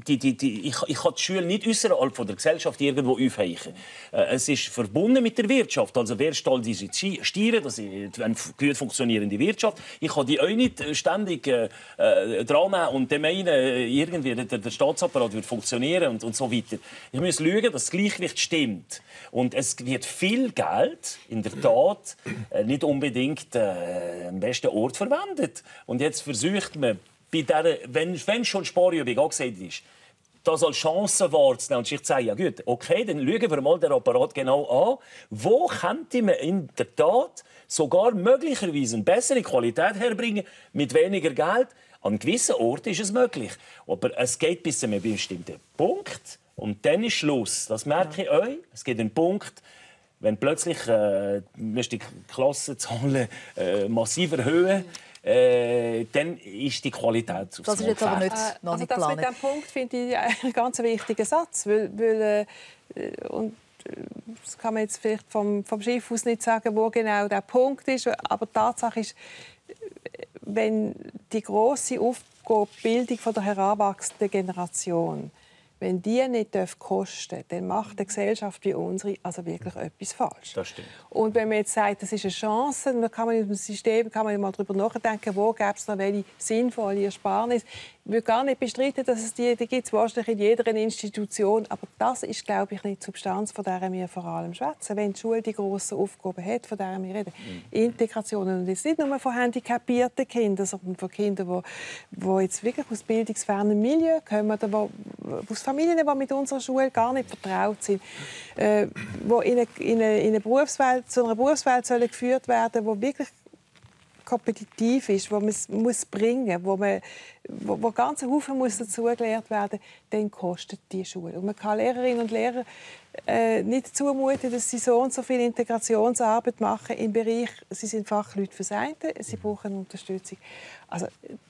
ich kann die Schule nicht außerhalb von der Gesellschaft irgendwo aufheichen. Es ist verbunden mit der Wirtschaft. Also wer stellt diese Steuern, das ist eine gut funktionierende Wirtschaft. Ich kann die auch nicht ständig dran nehmen und dem meinen, irgendwie der Staatsapparat wird funktionieren und so weiter. Ich muss schauen, dass das Gleichgewicht stimmt. Und es wird viel Geld, in der Tat, nicht unbedingt am besten Ort verwendet. Und jetzt versucht man, bei der, wenn schon Sparübung angesagt ist, das als Chance wahrzunehmen und sich zu sagen, ja gut, okay, dann schauen wir mal den Apparat genau an. Wo könnte man in der Tat sogar möglicherweise eine bessere Qualität herbringen mit weniger Geld? An gewissen Orten ist es möglich. Aber es geht bis zu einem bestimmten Punkt. Und dann ist Schluss. Das merke ich euch. Es gibt einen Punkt, wenn plötzlich die Klassenzahlen massiv erhöhen, dann ist die Qualität aufs Das ist jetzt aber noch nicht das geplant. mit diesem Punkt finde ich einen ganz wichtigen Satz. Das kann man jetzt vielleicht vom Schiff aus nicht sagen, wo genau der Punkt ist. Aber die Tatsache ist, wenn die grosse Aufgabe, Bildung der heranwachsenden Generation, wenn die nicht kosten darf, dann macht eine Gesellschaft wie unsere also wirklich etwas falsch. Das stimmt. Und wenn man jetzt sagt, das ist eine Chance, dann kann man im System mal darüber nachdenken, wo gäbe es noch welche sinnvolle Ersparnisse. Ich will gar nicht bestreiten, dass es die gibt es wahrscheinlich in jeder Institution. Aber das ist, glaube ich, nicht die Substanz, von der wir vor allem schwätzen. Wenn die Schule die grossen Aufgaben hat, von der wir reden. Integration. Und jetzt nicht nur von handicapierten Kindern, sondern von Kindern, die jetzt wirklich aus bildungsfernen Milieu kommen, oder aus Familien, die mit unserer Schule gar nicht vertraut sind, die in eine Berufswelt, zu einer Berufswelt sollen geführt werden, die wirklich kompetitiv ist, wo man es muss bringen, wo ganze Haufen muss dazugelernt werden, dann kostet die Schule. Und man kann Lehrerinnen und Lehrer nicht zumuten, dass sie so und so viel Integrationsarbeit machen im Bereich, sie sind Fachleute fürs eine, sie brauchen Unterstützung. Also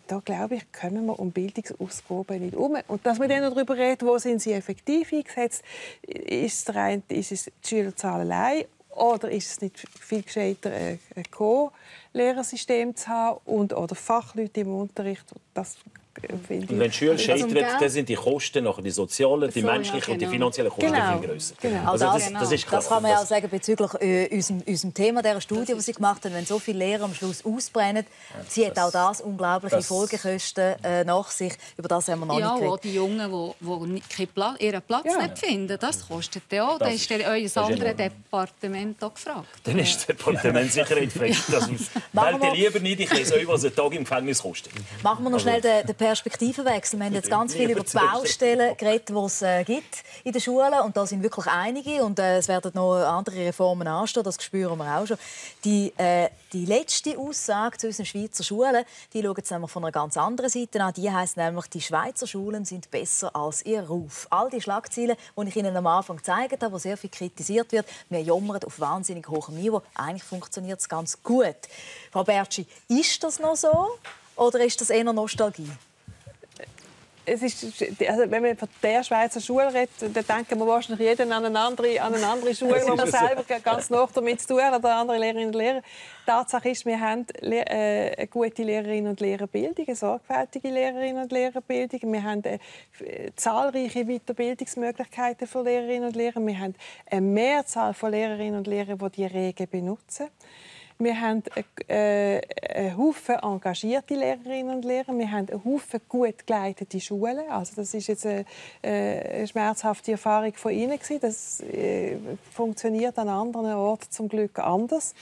da glaube ich, kommen wir um Bildungsausgaben nicht um. Und dass wir dann noch darüber reden, wo sind sie effektiv eingesetzt, ist es die Schülerzahl allein oder ist es nicht viel gescheiter, ein Co-Lehrersystem zu haben oder Fachleute im Unterricht? Das und wenn die Schule scheitert, dann sind die Kosten, nachher die sozialen, die menschlichen und die finanziellen Kosten viel grösser. Genau. Also das ist klar. Das kann man ja auch sagen bezüglich unserem Thema dieser Studie, die sie gemacht haben. Wenn so viele Lehrer am Schluss ausbrennen, zieht auch das unglaubliche Folgekosten nach sich. Über das haben wir noch nicht geredet. Ja, die Jungen, die ihren Platz nicht finden, das kostet ja auch. Dann ist euer anderes Departement auch gefragt. Dann ist das Departement Sicherheit gefragt. Wählt ihr lieber nicht, ich lese euch, was ein Tag im Gefängnis kostet. Machen wir noch schnell den Perspektivenwechsel. Wir haben jetzt ganz viel über die Baustellen geredet, die es gibt in den Schulen. Und da sind wirklich einige. Und es werden noch andere Reformen anstehen. Das spüren wir auch schon. Die letzte Aussage zu unseren Schweizer Schulen, die schauen jetzt nämlich von einer ganz anderen Seite an. Die heisst nämlich, die Schweizer Schulen sind besser als ihr Ruf. All die Schlagzeilen, die ich Ihnen am Anfang gezeigt habe, wo sehr viel kritisiert wird, wir jammern auf wahnsinnig hohem Niveau. Eigentlich funktioniert es ganz gut. Frau Bertschi, ist das noch so? Oder ist das eher Nostalgie? Es ist, also wenn man von der Schweizer Schule redet, dann denken wir wahrscheinlich jeden an eine andere Schule, wo man selber ganz nah damit zu tun hat, oder andere Lehrerinnen und Lehrer. Die Tatsache ist, wir haben eine gute Lehrerinnen- und Lehrerbildung, eine sorgfältige Lehrerinnen- und Lehrerbildung. Wir haben zahlreiche Weiterbildungsmöglichkeiten für Lehrerinnen und Lehrer. Wir haben eine Mehrzahl von Lehrerinnen und Lehrern, die diese Regeln benutzen. Wir haben einen Haufen engagierte Lehrerinnen und Lehrer. Wir haben einen Haufen gut geleitete Schulen. Also das ist jetzt eine schmerzhafte Erfahrung von Ihnen. Das funktioniert an anderen Orten zum Glück anders.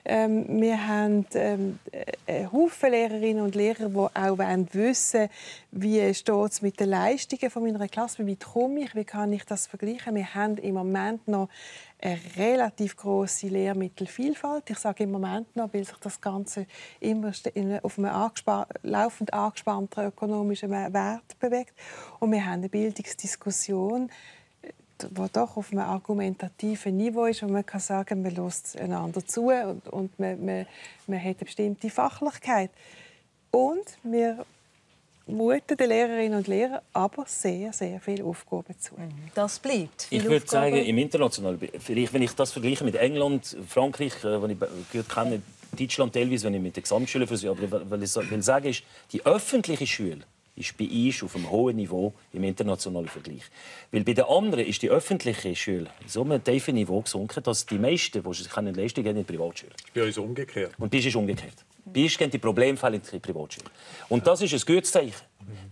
Wir haben einen Haufen Lehrerinnen und Lehrer, die auch wissen wollen, wie steht es mit den Leistungen von meiner Klasse, wie weit komme ich, wie kann ich das vergleichen. Wir haben im Moment noch eine relativ grosse Lehrmittelvielfalt. Ich sage im Moment noch, weil sich das Ganze immer auf einem laufend angespannten ökonomischen Wert bewegt. Und wir haben eine Bildungsdiskussion, die doch auf einem argumentativen Niveau ist, wo man kann sagen, man hört einander zu und man hat eine bestimmte Fachlichkeit. Und wir muten den Lehrerinnen und Lehrern aber sehr, sehr viele Aufgaben zu. Das bleibt. Ich würde sagen, im internationalen Bereich, wenn ich das vergleiche mit England, Frankreich, die ich gut kenne, Deutschland teilweise, wenn ich mit den Gesamtschulen versuche, aber weil ich will sagen ist, die öffentliche Schule ist bei uns auf einem hohen Niveau im internationalen Vergleich. Weil bei den anderen ist die öffentliche Schule so einem tiefen Niveau gesunken, dass die meisten, die sich keine Leistung haben, in die Privatschule. Das ist bei uns umgekehrt. Und bei uns ist umgekehrt. Bei uns gehen die Problemfälle in die Privatschule. Und das ist ein gutes Zeichen.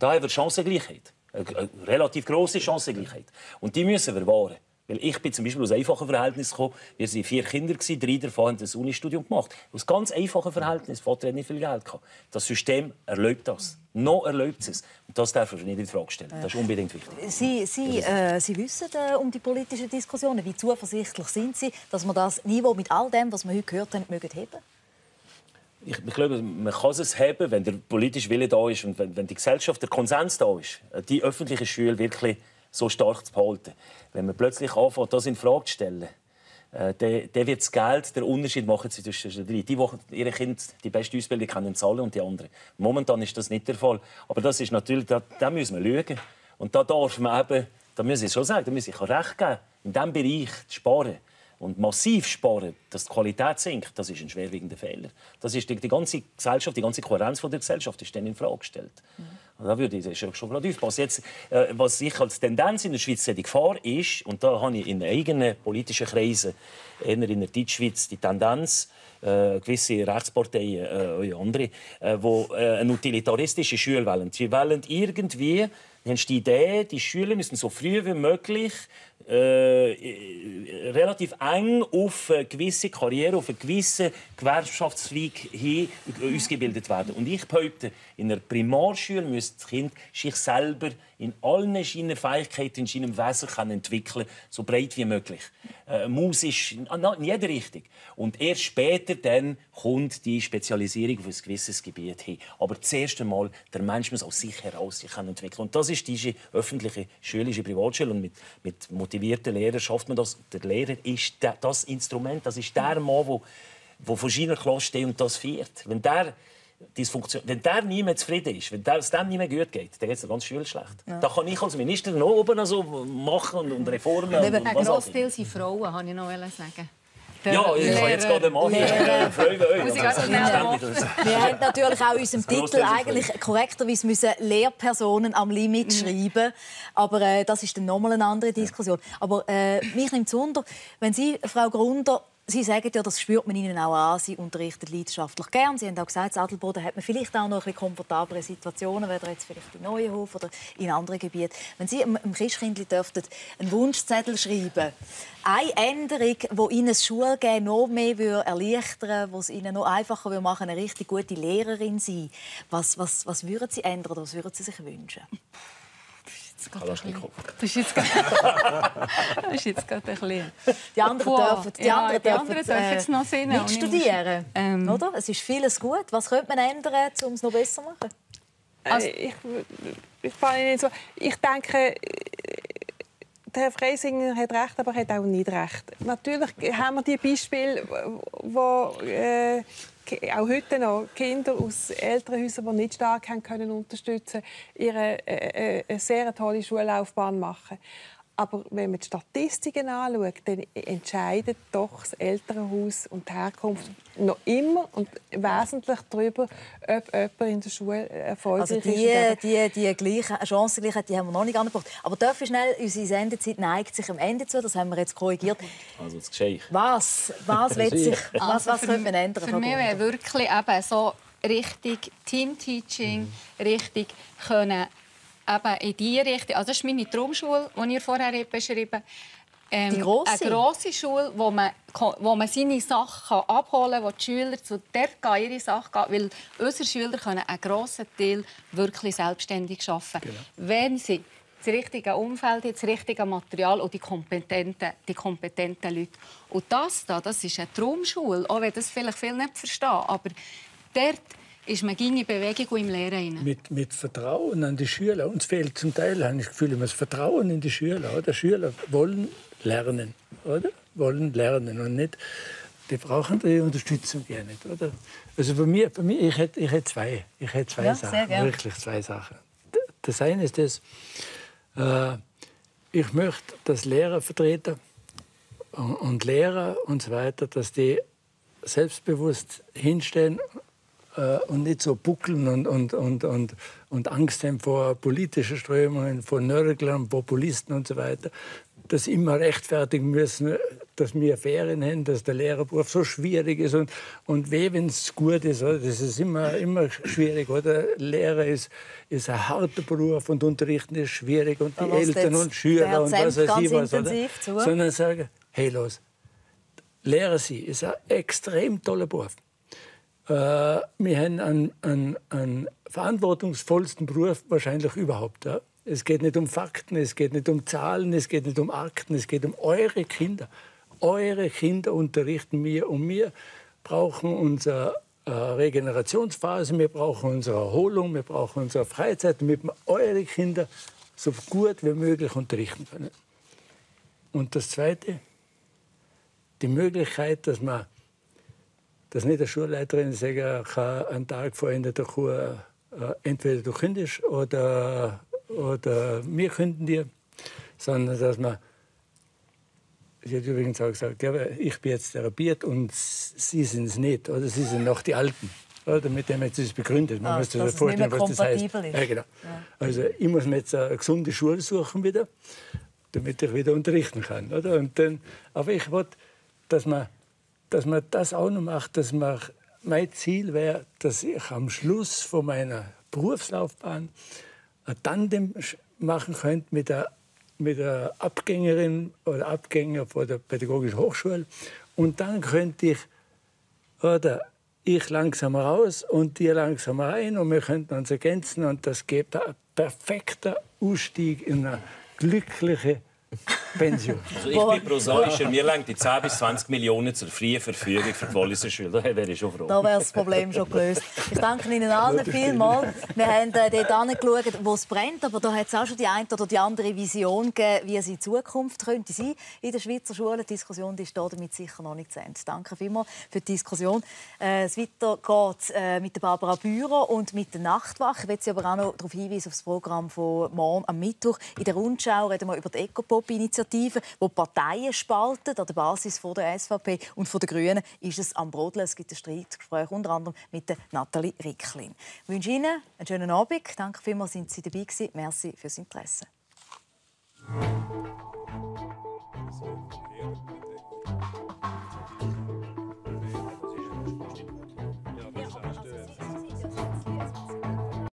Da haben wir Chancengleichheit. Eine relativ grosse Chancengleichheit. Und die müssen wir wahren. Weil ich bin zum Beispiel aus einfachen Verhältnissen gekommen. Wir waren 4 Kinder, 3 davon haben das Unistudium gemacht. Aus ganz einfachen Verhältnissen. Vater hat nicht viel Geld gehabt. Das System erlaubt das. Noch erlaubt es. Und das darf man nicht in Frage stellen. Das ist unbedingt wichtig. Sie wissen um die politischen Diskussionen. Wie zuversichtlich sind Sie, dass wir das Niveau mit all dem, was wir heute gehört haben, mögen heben? Ich glaube, man kann es heben, wenn der politische Wille da ist und wenn die Gesellschaft, der Konsens da ist, die öffentliche Schule wirklich so stark zu behalten. Wenn man plötzlich anfängt, das in Frage zu stellen, dann wird das Geld den Unterschied machen zwischen den drei. Die ihre Kinder die beste Ausbildung können zahlen und die anderen. Momentan ist das nicht der Fall. Aber das ist natürlich, da müssen wir schauen. Und da darf man eben, da muss ich schon sagen, da muss ich recht geben, in diesem Bereich zu sparen und massiv sparen, dass die Qualität sinkt, das ist ein schwerwiegender Fehler. Das ist die ganze Gesellschaft, die ganze Kohärenz der Gesellschaft ist dann in Frage gestellt. Da würde ich schon gerade aufpassen. Jetzt, was ich als Tendenz in der Schweiz sehe, die Gefahr ist, und da habe ich in eigenen politischen Kreisen, eher in der Deutschschweiz, die Tendenz, gewisse Rechtsparteien, andere, die eine utilitaristische Schule wollen. Sie wollen irgendwie, haben die Idee, die Schüler müssen so früh wie möglich relativ eng auf eine gewisse Karriere, auf einen gewissen Gewerkschaftszweig hin ausgebildet werden. Und ich behaupte, in einer Primarschule müsste das Kind sich selber in allen seinen Fähigkeiten, in seinem Wesen entwickeln, so breit wie möglich. Musisch, in jeder Richtung. Und erst später dann kommt die Spezialisierung auf ein gewisses Gebiet hin. Aber zuerst einmal, der Mensch muss aus sich heraus sich entwickeln. Und das ist diese öffentliche schulische Privatschule. Und mit motivierten Lehrern schafft man das. Der Lehrer ist das Instrument, das ist der Mann, der vor seiner Klasse steht und das führt. Wenn der nie mehr zufrieden ist, wenn es dem nicht mehr gut geht, dann geht es der ganzen Schule schlecht. Ja. Da kann ich als Minister noch oben so machen und Reformen. Ein Grossteil sind Frauen, wollte ich noch sagen. Ja, ich kann jetzt gerade machen. Wir haben natürlich auch in unserem Titel eigentlich korrekterweise müssen Lehrpersonen am Limit schreiben. Aber das ist dann nochmal eine andere Diskussion. Aber mich nimmt es wunder, wenn Sie, Frau Grunder, Sie sagen ja, das spürt man Ihnen auch an. Sie unterrichten leidenschaftlich gern. Sie haben auch gesagt, in Adelboden hat man vielleicht auch noch ein bisschen komfortablere Situationen, weder jetzt vielleicht in Neuenhof oder in anderen Gebieten. Wenn Sie einem Christkindli dürften einen Wunschzettel schreiben, eine Änderung, die Ihnen das Schulgehen noch mehr erleichtern würde, die es Ihnen noch einfacher machen würde, eine richtig gute Lehrerin sein, was würden Sie ändern oder was würden Sie sich wünschen? Das ist jetzt gerade ein bisschen... Die anderen dürfen jetzt noch nicht studieren, oder? Es ist vieles gut. Was könnte man ändern, um es noch besser zu machen? Also, ich denke, der Herr Freisinger hat recht, aber er hat auch nicht recht. Natürlich haben wir die Beispiele, wo auch heute noch Kinder aus Elternhäusern, die nicht stark haben können unterstützen, ihre eine sehr tolle Schullaufbahn machen. Aber wenn man die Statistiken anschaut, dann entscheidet doch das Elternhaus und die Herkunft noch immer und wesentlich darüber, ob jemand in der Schule erfolgreich ist. Die Chancengleichheit, die haben wir noch nicht angebracht. Aber darf ich schnell, unsere Sendezeit neigt sich am Ende zu, das haben wir jetzt korrigiert. Also das Geschehen. Was könnte man ändern? Für mich wäre wirklich eben so richtig Teamteaching, richtig können eben in die Richtung. Also das ist meine Traumschule, die ihr vorher beschrieben habt. Die grosse? Eine grosse Schule, wo man seine Sachen abholen kann, wo die Schüler zu ihre Sachen gehen. Weil unsere Schüler können einen grossen Teil wirklich selbstständig arbeiten. Genau. Wenn sie das richtige Umfeld, das richtige Material und die kompetenten Leute. Und das ist eine Traumschule, auch wenn das vielleicht viele nicht verstehen. Aber dort ist man in Bewegung und im Lehren rein. Mit Vertrauen an die Schüler. Uns fehlt zum Teil, habe ich das Gefühl, das Vertrauen in die Schüler. Oder? Schüler wollen lernen, oder? Wollen lernen und nicht. Die brauchen die Unterstützung ja nicht, oder? Also für mich ich hätte zwei Sachen, wirklich zwei Sachen. Das eine ist das, ich möchte, dass Lehrer vertreten und Lehrer und so weiter, dass die selbstbewusst hinstehen und nicht so buckeln und Angst haben vor politischen Strömungen, vor Nörglern, Populisten und so weiter, dass immer rechtfertigen müssen, dass wir Ferien haben, dass der Lehrerberuf so schwierig ist und wenn es gut ist, oder? Das ist immer schwierig, oder? Lehrer ist ein harter Beruf und Unterrichten ist schwierig und die Eltern und Schüler und was weiß ich was, oder? Sondern sagen, hey, los, Lehrer sein ist ein extrem toller Beruf. Wir haben einen verantwortungsvollsten Beruf wahrscheinlich überhaupt. Ja? Es geht nicht um Fakten, es geht nicht um Zahlen, es geht nicht um Akten, es geht um eure Kinder. Eure Kinder unterrichten wir und wir brauchen unsere Regenerationsphase, wir brauchen unsere Erholung, wir brauchen unsere Freizeit, damit wir eure Kinder so gut wie möglich unterrichten können. Und das Zweite, die Möglichkeit, dass nicht eine Schulleiterin sagen kann, einen Tag vor Ende der Kur, entweder du kündigst oder wir künden dir, sondern dass man, sie hat übrigens auch gesagt, ja, ich bin jetzt therapiert und Sie sind es nicht, oder Sie sind noch die Alten. Oder mit dem hat sie es begründet. Man muss sich vorstellen, was das heißt. Ja, genau. Ja. Also ich muss mir jetzt eine gesunde Schule suchen wieder, damit ich wieder unterrichten kann. Oder? Und dann, aber ich wollte, dass man das auch noch macht, dass mein Ziel wäre, dass ich am Schluss von meiner Berufslaufbahn ein Tandem machen könnte mit der Abgängerin oder Abgänger von der Pädagogischen Hochschule. Und dann könnte ich langsam raus und die langsam rein und wir könnten uns ergänzen und das gibt ein perfekter Ausstieg in eine glückliche Pension. Also ich bin prosaischer. Mir reichen die 10 bis 20 Millionen zur freien Verfügung für die Walliser Schüler. Da wäre ich schon froh. Da wäre das Problem schon gelöst. Ich danke Ihnen allen vielmals. Wir haben dort angeschaut, wo es brennt. Aber da hat es auch schon die eine oder die andere Vision gegeben, wie es in Zukunft könnte sein in der Schweizer Schule. Die Diskussion ist damit sicher noch nicht zu Ende. Danke vielmals für die Diskussion. Es weitergeht mit Barbara Bührer und mit der Nachtwache. Ich will Sie aber auch noch darauf hinweisen, auf das Programm von morgen am Mittwoch. In der Rundschau reden wir über die Ecopop-Initiative, die Parteien spaltet. An der Basis von der SVP und von den Grünen ist es am Brodeln. Es gibt ein Streitgespräch unter anderem mit der Nathalie Ricklin. Ich wünsche Ihnen einen schönen Abend. Danke vielmals, sind Sie dabei gewesen. Merci fürs Interesse.